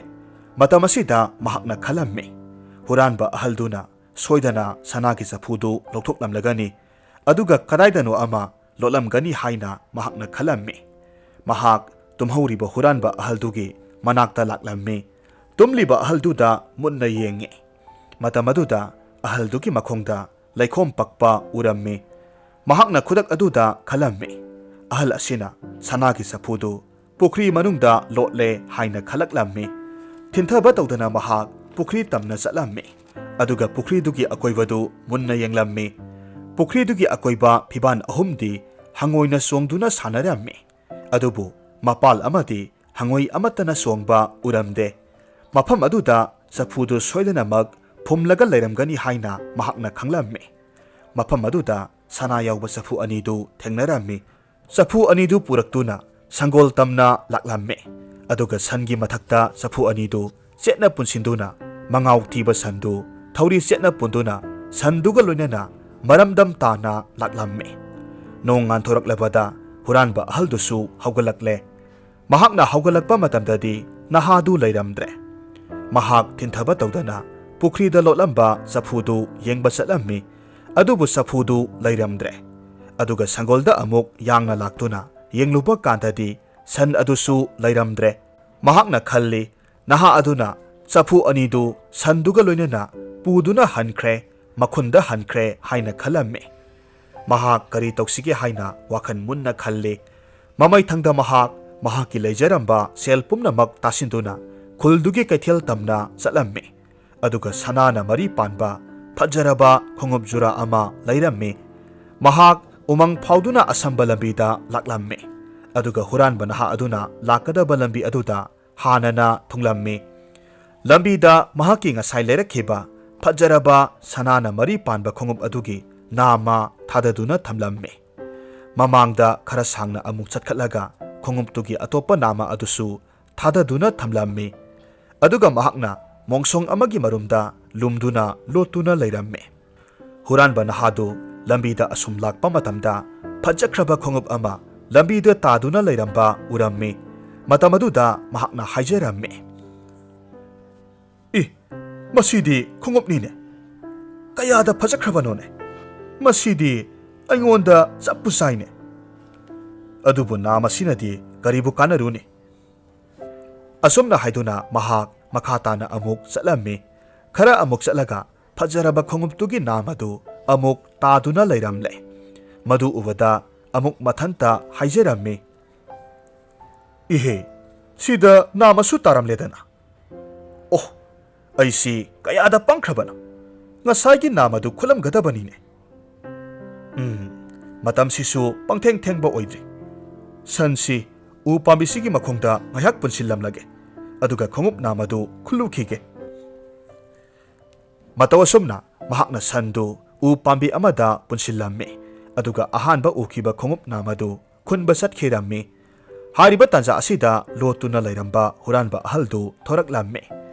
ꯃꯇꯝ ꯑꯁꯤꯗ ꯃꯍꯥꯛꯅ ꯈꯜꯂꯝꯃꯤ, ꯍꯨꯔꯥꯟꯕ ꯑꯍꯜꯗꯨꯅ ꯁꯣꯏꯗꯅ ꯁꯅꯥꯒꯤ ꯆꯐꯨꯗꯨ ꯂꯧꯊꯣꯛꯂꯝꯂꯒꯅꯤ, ꯑꯗꯨꯒ ꯀꯗꯥꯏꯗꯅꯣ ꯑꯃ ꯂꯣꯠꯂꯝꯒꯅꯤ ꯍꯥꯏꯅ ꯃꯍꯥꯛꯅ ꯈꯜꯂꯝꯃꯤ꯫ ꯃꯍꯥꯛ ꯇꯨꯝꯍꯧꯔꯤꯕ ꯍꯨꯔꯥꯟꯕ ꯑꯍꯜꯗꯨꯒꯤ ꯃꯅꯥꯛꯇ ꯂꯥꯛꯂꯝꯃꯤ꯫ ꯇꯨꯝꯂꯤꯕ ꯑꯍꯜꯗꯨꯗ ꯃꯨꯟꯅ ꯌꯦꯡꯉꯤ꯫ ꯃꯇꯝ ꯑꯗꯨꯗ ꯑꯍꯜꯗꯨꯒꯤ ꯃꯈꯣꯡꯗ ꯂꯩꯈꯣꯝ ꯄꯛꯄ ꯎꯔꯝꯃꯤ꯫ ꯃꯍꯥꯛꯅ ꯈꯨꯗꯛ ꯑꯗꯨꯗ ꯈꯜꯂꯝꯃꯤ, "ꯑꯍꯜ ꯑꯁꯤꯅ ꯁꯅꯥꯒꯤ ꯆꯐꯨꯗꯨ ꯄꯨꯈ꯭ꯔꯤ ꯃꯅꯨꯡꯗ ꯂꯣꯠꯂꯦ" ꯍꯥꯏꯅ ꯈꯜꯂꯛꯂꯝꯃꯤ꯫ ꯊꯤꯟꯊꯕ ꯇꯧꯗꯅ ꯃꯍꯥꯛ ꯄꯨꯈ꯭ꯔꯤ ꯇꯝꯅ ꯆꯠꯂꯝꯃꯤ꯫ ꯑꯗꯨꯒ ꯄꯨꯈ꯭ꯔꯤꯗꯨꯒꯤ ꯑꯀꯣꯏꯕꯗꯨ ꯃꯨꯟꯅ ꯌꯦꯡꯂꯝꯃꯤ꯫ ꯄꯨꯈ꯭ꯔꯤꯗꯨꯒꯤ ꯑꯀꯣꯏꯕ ꯐꯤꯕꯥꯟ ꯑꯍꯨꯝꯗꯤ ꯍꯪꯉꯣꯏꯅ ꯁꯣꯡꯗꯨꯅ ꯁꯥꯟꯅꯔꯝꯃꯤ꯫ ꯑꯗꯨꯕꯨ ꯃꯄꯥꯜ ꯑꯃꯗꯤ ꯍꯪꯉꯣꯏ ꯑꯃꯠꯇꯅ ꯁꯣꯡꯕ ꯎꯔꯝꯗꯦ꯫ ꯃꯐꯝ ꯑꯗꯨꯗ ꯆꯐꯨꯗꯨ ꯁꯣꯏꯗꯅꯃꯛ ꯐꯨꯝꯂꯒ ꯂꯩꯔꯝꯒꯅꯤ ꯍꯥꯏꯅ ꯃꯍꯥꯛꯅ ꯈꯪꯂꯝꯃꯤ꯫ ꯃꯐꯝ ꯑꯗꯨꯗ ꯁꯅꯥ ꯌꯥꯎꯕ ꯆꯐꯨ ꯑꯅꯤꯗꯨ ꯊꯦꯡꯅꯔꯝꯃꯤ꯫ ꯆꯐꯨ ꯑꯅꯤꯗꯨ ꯄꯨꯔꯛꯇꯨꯅ ꯁꯪꯒꯣꯜ ꯇꯝꯅ ꯂꯥꯛꯂꯝꯃꯤ꯫ ꯑꯗꯨꯒ ꯁꯟꯒꯤ ꯃꯊꯛꯇ ꯆꯐꯨ ꯑꯅꯤꯗꯨ ꯆꯦꯠꯅ ꯄꯨꯟꯁꯤꯟꯗꯨꯅ ꯃꯉꯥꯎ ꯊꯤꯕ ꯁꯟꯗꯨ ꯊꯧꯔꯤ ꯆꯦꯠꯅ ꯄꯨꯟꯗꯨꯅ ꯁꯟꯗꯨꯒ ꯂꯣꯏꯅꯅ ꯃꯔꯝꯗꯝ ꯇꯥꯅ ꯂꯥꯛꯂꯝꯃꯤ꯫ ꯅꯣꯡ ꯉꯥꯟꯊꯣꯔꯛꯂꯕꯗ ꯍꯨꯔꯥꯟꯕ ꯑꯍꯜꯗꯨꯁꯨ ꯍꯧꯒꯠꯂꯛꯂꯦ꯫ ꯃꯍꯥꯛꯅ ꯍꯧꯒꯠꯂꯛꯄ ꯃꯇꯝꯗꯗꯤ ꯅꯍꯥꯗꯨ ꯂꯩꯔꯝꯗ꯭ꯔꯦ꯫ ꯃꯍꯥꯛ ꯊꯤꯟꯊꯕ ꯇꯧꯗꯅ ꯄꯨꯈ꯭ꯔꯤꯗ ꯂꯣꯠꯂꯝꯕ ꯆꯐꯨꯗꯨ ꯌꯦꯡꯕ ꯆꯠꯂꯝꯃꯤ꯫ ꯑꯗꯨꯕꯨ ꯆꯐꯨꯗꯨ ꯂꯩꯔꯝꯗ꯭ꯔꯦ꯫ ꯑꯗꯨꯒ ꯁꯪꯒꯣꯜꯗ ꯑꯃꯨꯛ ꯌꯥꯡꯅ ꯂꯥꯛꯇꯨꯅ ꯌꯦꯡꯂꯨꯕ ꯀꯥꯟꯗꯗꯤ ꯁꯟ ꯑꯗꯨꯁꯨ ꯂꯩꯔꯝꯗ꯭ꯔꯦ꯫ ꯃꯍꯥꯛꯅ ꯈꯜꯂꯤ, ꯅꯍꯥ ꯑꯗꯨꯅ ꯆꯐꯨ ꯑꯅꯤꯗꯨ ꯁꯟꯗꯨꯒ ꯂꯣꯏꯅꯅ ꯄꯨꯗꯨꯅ ꯍꯟꯈ꯭ꯔꯦ, ꯃꯈꯨꯟꯗ ꯍꯟꯈ꯭ꯔꯦ ꯍꯥꯏꯅ ꯈꯜꯂꯝꯃꯤ꯫ ꯃꯍꯥꯛ ꯀꯔꯤ ꯇꯧꯁꯤꯒꯦ ꯍꯥꯏꯅ ꯋꯥꯈꯜ ꯃꯨꯟꯅ ꯈꯜꯂꯤ꯫ ꯃꯃꯩꯊꯪꯗ ꯃꯍꯥꯛ ꯃꯍꯥꯛꯀꯤ ꯂꯩꯖꯔꯝꯕ ꯁꯦꯜ ꯄꯨꯝꯅꯃꯛ ꯇꯥꯁꯤꯟꯗꯨꯅ ꯈꯨꯜꯗꯨꯒꯤ ꯀꯩꯊꯦꯜ ꯇꯝꯅ ꯆꯠꯂꯝꯃꯤ꯫ ꯑꯗꯨꯒ ꯁꯅꯥꯅ ꯃꯔꯤ ꯄꯥꯟꯕ ꯐꯖꯔꯕ ꯈꯣꯡꯎꯞ ꯖꯨꯔꯥ ꯑꯃ ꯂꯩꯔꯝꯃꯤ꯫ ꯃꯍꯥꯛ ꯎꯃꯪ ꯐꯥꯎꯗꯨꯅ ꯑꯁꯝꯕ ꯂꯝꯕꯤꯗ ꯂꯥꯛꯂꯝꯃꯤ꯫ ꯑꯗꯨꯒ ꯍꯨꯔꯥꯟꯕ ꯅꯍꯥ ꯑꯗꯨꯅ ꯂꯥꯛꯀꯗꯕ ꯂꯝꯕꯤ ꯑꯗꯨꯗ ꯍꯥꯟꯅꯅ ꯊꯨꯡꯂꯝꯃꯤ꯫ ꯂꯝꯕꯤꯗ ꯃꯍꯥꯛꯀꯤ ꯉꯁꯥꯏ ꯂꯩꯔꯛꯈꯤꯕ ꯐꯖꯔꯕ ꯁꯅꯥꯅ ꯃꯔꯤ ꯄꯥꯟꯕ ꯈꯣꯡꯎꯞ ꯑꯗꯨꯒꯤ ꯅꯥꯝꯃ ꯊꯥꯗꯗꯨꯅ ꯊꯝꯂꯝꯃꯤ꯫ ꯃꯃꯥꯡꯗ ꯈꯔ ꯁꯥꯡꯅ ꯑꯃꯨꯛ ꯆꯠꯈꯠꯂꯒ ꯈꯣꯡꯎꯞꯇꯨꯒꯤ ꯑꯇꯣꯞꯄ ꯅꯥꯝꯃ ꯑꯗꯨꯁꯨ ꯊꯥꯗꯗꯨꯅ ꯊꯝꯂꯝꯃꯤ꯫ ꯑꯗꯨꯒ ꯃꯍꯥꯛꯅ ꯃꯣꯡꯁꯣꯡ ꯑꯃꯒꯤ ꯃꯔꯨꯝꯗ ꯂꯨꯝꯗꯨꯅ ꯂꯣꯠꯇꯨꯅ ꯂꯩꯔꯝꯃꯤ꯫ ꯍꯨꯔꯥꯟꯕ ꯅꯍꯥꯗꯨ ꯂꯝꯕꯤꯗ ꯑꯁꯨꯝ ꯂꯥꯛꯄ ꯃꯇꯝꯗ ꯐꯖꯈ꯭ꯔꯕ ꯈꯣꯡꯎꯞ ꯑꯃ ꯂꯝꯕꯤꯗ ꯇꯥꯗꯨꯅ ꯂꯩꯔꯝꯕ ꯎꯔꯝꯃꯤ꯫ ꯃꯇꯝ ꯑꯗꯨꯗ ꯃꯍꯥꯛꯅ ꯍꯥꯏꯖꯔꯝꯃꯤ, "ꯏ, ꯃꯁꯤꯗꯤ ꯈꯣꯡꯎꯞꯅꯤꯅꯦ꯫ ꯀꯌꯥꯗ ꯐꯖꯈ꯭ꯔꯕꯅꯣꯅꯦ꯫ ꯃꯁꯤꯗꯤ ꯑꯩꯉꯣꯟꯗ ꯆꯞꯄꯨ ꯆꯥꯏꯅꯦ꯫" ꯑꯗꯨꯕꯨ ꯅꯥꯝ ꯑꯁꯤꯅꯗꯤ ꯀꯔꯤꯕꯨ ꯀꯥꯟꯅꯔꯨꯅꯤ? ꯑꯁꯨꯝꯅ ꯍꯥꯏꯗꯨꯅ ꯃꯍꯥꯛ ꯃꯈꯥ ꯇꯥꯅ ꯑꯃꯨꯛ ꯆꯠꯂꯝꯃꯤ꯫ ꯈꯔ ꯑꯃꯨꯛ ꯆꯠꯂꯒ ꯐꯖꯔꯕ ꯈꯣꯡꯎꯞꯇꯨꯒꯤ ꯅꯥꯝ ꯑꯗꯨ ꯑꯃꯨꯛ ꯇꯥꯗꯨꯅ ꯂꯩꯔꯝꯂꯦ꯫ ꯃꯗꯨ ꯎꯕꯗ ꯑꯃꯨꯛ ꯃꯊꯟꯇ ꯍꯥꯏꯖꯔꯝꯃꯤ, "ꯏꯍꯦ, ꯁꯤꯗ ꯅꯥꯝ ꯑꯁꯨ ꯇꯥꯔꯝꯂꯦꯗꯅ꯫ ꯑꯣ, ꯑꯩꯁꯤ ꯀꯌꯥꯗ ꯄꯪꯈ꯭ꯔꯕꯅꯣ! ꯉꯁꯥꯏꯒꯤ ꯅꯥꯝ ꯑꯗꯨ ꯈꯨꯠꯂꯝꯒꯗꯕꯅꯤꯅꯦ꯫ ꯎꯝ, ꯃꯇꯝꯁꯤꯁꯨ ꯄꯪꯊꯦꯡ ꯊꯦꯡꯕ ꯑꯣꯏꯗ꯭ꯔꯤ꯫ ꯁꯟꯁꯤ ꯎ ꯄꯥꯝꯕꯤꯁꯤꯒꯤ ꯃꯈꯣꯡꯗ ꯉꯥꯏꯍꯥꯛ ꯄꯨꯟꯁꯤꯜꯂꯝꯂꯒꯦ, ꯑꯗꯨꯒ ꯈꯣꯡꯎꯞ ꯅꯥꯝ ꯑꯗꯨ ꯈꯨꯜꯂꯨꯈꯤꯒꯦ꯫" ꯃꯇꯧ ꯑꯁꯨꯝꯅ ꯃꯍꯥꯛꯅ ꯁꯟꯗꯨ ꯎ ꯄꯥꯝꯕꯤ ꯑꯃꯗ ꯄꯨꯟꯁꯤꯜꯂꯝꯃꯤ, ꯑꯗꯨꯒ ꯑꯍꯥꯟꯕ ꯎꯈꯤꯕ ꯈꯣꯡꯎꯞ ꯅꯥꯝ ꯑꯗꯨ ꯈꯨꯟꯕ ꯆꯠꯈꯤꯔꯝꯃꯤ꯫ ꯍꯥꯏꯔꯤꯕ ꯇꯥꯟꯖꯥ ꯑꯁꯤꯗ ꯂꯣꯠꯇꯨꯅ ꯂꯩꯔꯝꯕ ꯍꯨꯔꯥꯟꯕ ꯑꯍꯜꯗꯨ ꯊꯣꯔꯛꯂꯝꯃꯤ,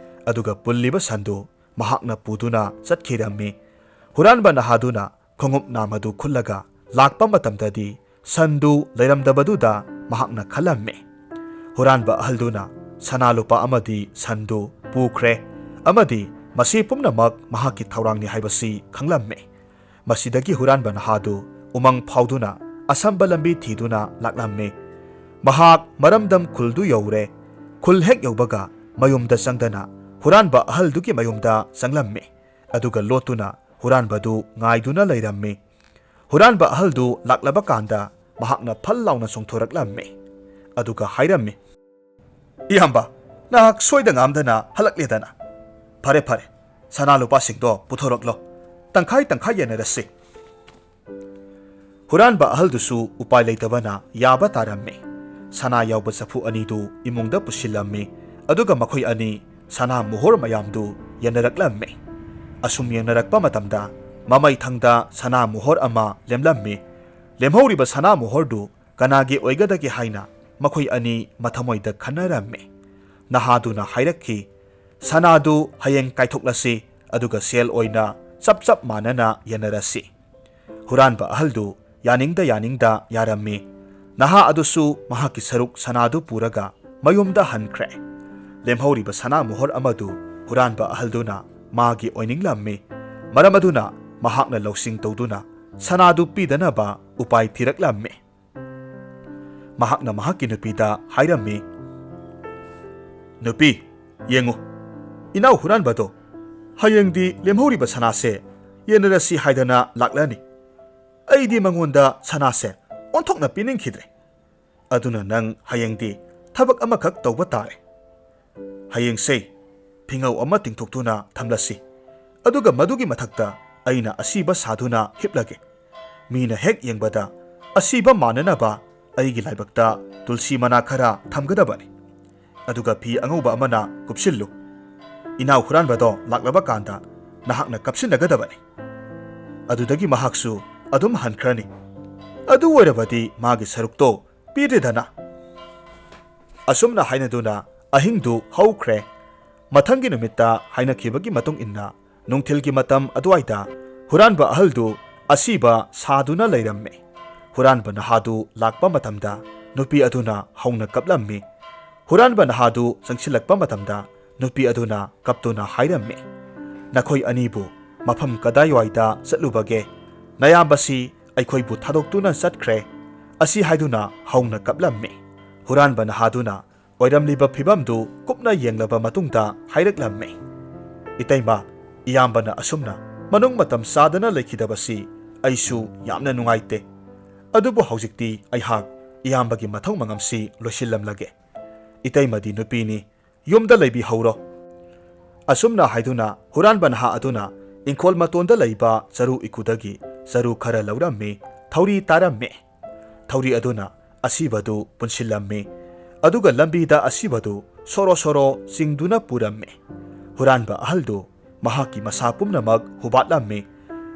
ꯑꯗꯨꯒ ꯄꯨꯜꯂꯤꯕ ꯁꯟꯗꯨ ꯃꯍꯥꯛꯅ ꯄꯨꯗꯨꯅ ꯆꯠꯈꯤꯔꯝꯃꯤ꯫ ꯍꯨꯔꯥꯟꯕ ꯅꯍꯥꯗꯨꯅ ꯈꯣꯡꯎꯞ ꯅꯥꯝ ꯑꯗꯨ ꯈꯨꯜꯂꯒ ꯂꯥꯛꯄ ꯃꯇꯝꯗꯗꯤ ꯁꯟꯗꯨ ꯂꯩꯔꯝꯗꯕꯗꯨꯗ ꯃꯍꯥꯛꯅ ꯈꯜꯂꯝꯃꯤ꯫ ꯍꯨꯔꯥꯟꯕ ꯑꯍꯜꯗꯨꯅ ꯁꯅꯥ ꯂꯨꯄꯥ ꯑꯃꯗꯤ ꯁꯟꯗꯨ ꯄꯨꯈ꯭ꯔꯦ, ꯑꯃꯗꯤ ꯃꯁꯤ ꯄꯨꯝꯅꯃꯛ ꯃꯍꯥꯛꯀꯤ ꯊꯧꯔꯥꯡꯅꯤ ꯍꯥꯏꯕꯁꯤ ꯈꯪꯂꯝꯃꯤ꯫ ꯃꯁꯤꯗꯒꯤ ꯍꯨꯔꯥꯟꯕ ꯅꯍꯥꯗꯨ ꯎꯃꯪ ꯐꯥꯎꯗꯨꯅ ꯑꯁꯝꯕ ꯂꯝꯕꯤ ꯊꯤꯗꯨꯅ ꯂꯥꯛꯂꯝꯃꯤ꯫ ꯃꯍꯥꯛ ꯃꯔꯝꯗꯝ ꯈꯨꯜꯗꯨ ꯌꯧꯔꯦ꯫ ꯈꯨꯜ ꯍꯦꯛ ꯌꯧꯕꯒ ꯃꯌꯨꯝꯗ ꯆꯪꯗꯅ ꯍꯨꯔꯥꯟꯕ ꯑꯍꯜꯗꯨꯒꯤ ꯃꯌꯨꯝꯗ ꯆꯪꯂꯝꯃꯤ꯫ ꯑꯗꯨꯒ ꯂꯣꯠꯇꯨꯅ ꯍꯨꯔꯥꯟꯕꯗꯨ ꯉꯥꯏꯗꯨꯅ ꯂꯩꯔꯝꯃꯤ꯫ ꯍꯨꯔꯥꯟꯕ ꯑꯍꯜꯗꯨ ꯂꯥꯛꯂꯕ ꯀꯥꯟꯗ ꯃꯍꯥꯛꯅ ꯐꯜ ꯂꯥꯎꯅ ꯆꯣꯡꯊꯣꯔꯛꯂꯝꯃꯤ꯫ ꯑꯗꯨꯒ ꯍꯥꯏꯔꯝꯃꯤ, "ꯏꯌꯥꯝꯕ, ꯅꯍꯥꯛ ꯁꯣꯏꯗ ꯉꯥꯝꯗꯅ ꯍꯜꯂꯛꯂꯦꯗꯅ꯫ ꯐꯔꯦ, ꯐꯔꯦ, ꯁꯅꯥ ꯂꯨꯄꯥꯁꯤꯡꯗꯣ ꯄꯨꯊꯣꯔꯛꯂꯣ꯫ ꯇꯪꯈꯥꯏ ꯇꯪꯈꯥꯏ ꯌꯦꯟꯅꯔꯁꯤ꯫" ꯍꯨꯔꯥꯟꯕ ꯑꯍꯜꯗꯨꯁꯨ ꯎꯄꯥꯏ ꯂꯩꯇꯕꯅ ꯌꯥꯕ ꯇꯥꯔꯝꯃꯤ꯫ ꯁꯅꯥ ꯌꯥꯎꯕ ꯆꯐꯨ ꯑꯅꯤꯗꯨ ꯏꯃꯨꯡꯗ ꯄꯨꯁꯤꯜꯂꯝꯃꯤ, ꯑꯗꯨꯒ ꯃꯈꯣꯏ ꯑꯅꯤ ꯁꯅꯥ ꯃꯣꯍꯣꯔ ꯃꯌꯥꯝꯗꯨ ꯌꯦꯟꯅꯔꯛꯂꯝꯃꯤ꯫ ꯑꯁꯨꯝ ꯌꯦꯡꯅꯔꯛꯄ ꯃꯇꯝꯗ ꯃꯃꯩ ꯊꯪꯗ ꯁꯅꯥ ꯃꯣꯍꯣꯔ ꯑꯃ ꯂꯦꯝꯂꯝꯃꯤ꯫ ꯂꯦꯝꯍꯧꯔꯤꯕ ꯁꯅꯥ ꯃꯣꯍꯣꯔꯗꯨ ꯀꯅꯥꯒꯤ ꯑꯣꯏꯒꯗꯒꯦ ꯍꯥꯏꯅ ꯃꯈꯣꯏ ꯑꯅꯤ ꯃꯊꯃꯣꯏꯗ ꯈꯟꯅꯔꯝꯃꯤ꯫ ꯅꯍꯥꯗꯨꯅ ꯍꯥꯏꯔꯛꯈꯤ, "ꯁꯅꯥꯗꯨ ꯍꯌꯦꯡ ꯀꯥꯏꯊꯣꯛꯂꯁꯤ, ꯑꯗꯨꯒ ꯁꯦꯜ ꯑꯣꯏꯅ ꯆꯞ ꯆꯞ ꯃꯥꯟꯅꯅ ꯌꯦꯟꯅꯔꯁꯤ꯫" ꯍꯨꯔꯥꯟꯕ ꯑꯍꯜꯗꯨ ꯌꯥꯅꯤꯡꯗ ꯌꯥꯅꯤꯡꯗ ꯌꯥꯔꯝꯃꯤ꯫ ꯅꯍꯥ ꯑꯗꯨꯁꯨ ꯃꯍꯥꯛꯀꯤ ꯁꯔꯨꯛ ꯁꯅꯥꯗꯨ ꯄꯨꯔꯒ ꯃꯌꯨꯝꯗ ꯍꯟꯈ꯭ꯔꯦ꯫ ꯂꯦꯝꯍꯧꯔꯤꯕ ꯁꯅꯥ ꯃꯣꯍꯣꯔ ꯑꯃꯗꯨ ꯍꯨꯔꯥꯟꯕ ꯑꯍꯜꯗꯨꯅ ꯃꯥꯒꯤ ꯑꯣꯏꯅꯤꯡꯂꯝꯃꯤ꯫ ꯃꯔꯝ ꯑꯗꯨꯅ ꯃꯍꯥꯛꯅ ꯂꯧꯁꯤꯡ ꯇꯧꯗꯨꯅ ꯁꯅꯥꯗꯨ ꯄꯤꯗꯅꯕ ꯎꯄꯥꯏ ꯊꯤꯔꯛꯂꯝꯃꯤ꯫ ꯃꯍꯥꯛꯅ ꯃꯍꯥꯛꯀꯤ ꯅꯨꯄꯤꯗ ꯍꯥꯏꯔꯝꯃꯤ, "ꯅꯨꯄꯤ, ꯌꯦꯡꯉꯨ, ꯏꯅꯥꯎ ꯍꯨꯔꯥꯟꯕꯗꯣ ꯍꯌꯦꯡꯗꯤ ꯂꯦꯝꯍꯧꯔꯤꯕ ꯁꯅꯥꯁꯦ ꯌꯦꯟꯅꯔꯁꯤ ꯍꯥꯏꯗꯅ ꯂꯥꯛꯂꯅꯤ꯫ ꯑꯩꯗꯤ ꯃꯉꯣꯟꯗ ꯁꯅꯥꯁꯦ ꯑꯣꯟꯊꯣꯛꯅ ꯄꯤꯅꯤꯡꯈꯤꯗ꯭ꯔꯦ꯫ ꯑꯗꯨꯅ ꯅꯪ ꯍꯌꯦꯡꯗꯤ ꯊꯕꯛ ꯑꯃꯈꯛ ꯇꯧꯕ ꯇꯥꯔꯦ꯫ ꯍꯌꯦꯡꯁꯦ ꯐꯤꯉꯧ ꯑꯃ ꯇꯤꯡꯊꯣꯛꯇꯨꯅ ꯊꯝꯂꯁꯤ꯫ ꯑꯗꯨꯒ ꯃꯗꯨꯒꯤ ꯃꯊꯛꯇ ꯑꯩꯅ ꯑꯁꯤꯕ ꯁꯥꯗꯨꯅ ꯍꯤꯞꯂꯒꯦ꯫ ꯃꯤꯅ ꯍꯦꯛ ꯌꯦꯡꯕꯗ ꯑꯁꯤꯕ ꯃꯥꯟꯅꯅꯕ ꯑꯩꯒꯤ ꯂꯥꯏꯕꯛꯇ ꯇꯨꯜꯁꯤ ꯃꯅꯥ ꯈꯔ ꯊꯝꯒꯗꯕꯅꯤ꯫ ꯑꯗꯨꯒ ꯐꯤ ꯑꯉꯧꯕ ꯑꯃꯅ ꯀꯨꯞꯁꯤꯜꯂꯨ꯫ ꯏꯅꯥꯎ ꯍꯨꯔꯥꯟꯕꯗꯣ ꯂꯥꯛꯂꯕ ꯀꯥꯟꯗ ꯅꯍꯥꯛꯅ ꯀꯞꯁꯤꯟꯅꯒꯗꯕꯅꯤ꯫ ꯑꯗꯨꯗꯒꯤ ꯃꯍꯥꯛꯁꯨ ꯑꯗꯨꯝ ꯍꯟꯈ꯭ꯔꯅꯤ꯫ ꯑꯗꯨ ꯑꯣꯏꯔꯕꯗꯤ ꯃꯥꯒꯤ ꯁꯔꯨꯛꯇꯣ ꯄꯤꯗ꯭ꯔꯦꯗꯅ꯫" ꯑꯁꯨꯝꯅ ꯍꯥꯏꯅꯗꯨꯅ ꯑꯍꯤꯡꯗꯨ ꯍꯧꯈ꯭ꯔꯦ꯫ ꯃꯊꯪꯒꯤ ꯅꯨꯃꯤꯠꯇ ꯍꯥꯏꯅꯈꯤꯕꯒꯤ ꯃꯇꯨꯡ ꯏꯟꯅ ꯅꯨꯡꯊꯤꯜꯒꯤ ꯃꯇꯝ ꯑꯗꯨꯋꯥꯏꯗ ꯍꯨꯔꯥꯟꯕ ꯑꯍꯜꯗꯨ ꯑꯁꯤꯕ ꯁꯥꯗꯨꯅ ꯂꯩꯔꯝꯃꯦ꯫ ꯍꯨꯔꯥꯟꯕ ꯅꯍꯥꯗꯨ ꯂꯥꯛꯄ ꯃꯇꯝꯗ ꯅꯨꯄꯤ ꯑꯗꯨꯅ ꯍꯧꯅ ꯀꯞꯂꯝꯃꯤ꯫ ꯍꯨꯔꯥꯟꯕ ꯅꯍꯥꯗꯨ ꯆꯪꯁꯤꯜꯂꯛꯄ ꯃꯇꯝꯗ ꯅꯨꯄꯤ ꯑꯗꯨꯅ ꯀꯞꯇꯨꯅ ꯍꯥꯏꯔꯝꯃꯤ, "ꯅꯈꯣꯏ ꯑꯅꯤꯕꯨ ꯃꯐꯝ ꯀꯗꯥꯏꯋꯥꯏꯗ ꯆꯠꯂꯨꯕꯒꯦ? ꯅꯌꯥꯝꯕꯁꯤ ꯑꯩꯈꯣꯏꯕꯨ ꯊꯥꯗꯣꯛꯇꯨꯅ ꯆꯠꯈ꯭ꯔꯦ," ꯑꯁꯤ ꯍꯥꯏꯗꯨꯅ ꯍꯧꯅ ꯀꯞꯂꯝꯃꯤ꯫ ꯍꯨꯔꯥꯟꯕ ꯅꯍꯥꯗꯨꯅ ꯑꯣꯏꯔꯝꯂꯤꯕ ꯐꯤꯕꯝꯗꯨ ꯀꯨꯞꯅ ꯌꯦꯡꯂꯕ ꯃꯇꯨꯡꯗ ꯍꯥꯏꯔꯛꯂꯝꯃꯤ, "ꯏꯇꯩꯃ, ꯏꯌꯥꯝꯕꯅ ꯑꯁꯨꯝꯅ ꯃꯅꯨꯡ ꯃꯇꯝ ꯆꯥꯗꯅ ꯂꯩꯈꯤꯗꯕꯁꯤ ꯑꯩꯁꯨ ꯌꯥꯝꯅ ꯅꯨꯡꯉꯥꯏꯇꯦ꯫ ꯑꯗꯨꯕꯨ ꯍꯧꯖꯤꯛꯇꯤ ꯑꯩꯍꯥꯛ ꯏꯌꯥꯝꯕꯒꯤ ꯃꯊꯧ ꯃꯉꯝꯁꯤ ꯂꯣꯏꯁꯤꯜꯂꯝꯂꯒꯦ꯫ ꯏꯇꯩꯃꯗꯤ ꯅꯨꯄꯤꯅꯤ, ꯌꯨꯝꯗ ꯂꯩꯕꯤꯍꯧꯔꯣ꯫" ꯑꯁꯨꯝꯅ ꯍꯥꯏꯗꯨꯅ ꯍꯨꯔꯥꯟꯕ ꯅꯍꯥ ꯑꯗꯨꯅ ꯏꯪꯈꯣꯜ ꯃꯇꯣꯟꯗ ꯂꯩꯕ ꯆꯔꯨ ꯏꯀꯨꯗꯒꯤ ꯆꯔꯨ ꯈꯔ ꯂꯧꯔꯝꯃꯤ, ꯊꯧꯔꯤ ꯇꯥꯔꯝꯃꯤ꯫ ꯊꯧꯔꯤ ꯑꯗꯨꯅ ꯑꯁꯤꯕꯗꯨ ꯄꯨꯟꯁꯤꯜꯂꯝꯃꯤ꯫ ꯑꯗꯨꯒ ꯂꯝꯕꯤꯗ ꯑꯁꯤꯕꯗꯨ ꯁꯣꯔꯣ ꯁꯣꯔꯣ ꯆꯤꯡꯗꯨꯅ ꯄꯨꯔꯝꯃꯤ꯫ ꯍꯨꯔꯥꯟꯕ ꯑꯍꯜꯗꯨ ꯃꯍꯥꯛꯀꯤ ꯃꯁꯥ ꯄꯨꯝꯅꯃꯛ ꯍꯨꯕꯥꯠꯂꯝꯃꯤ꯫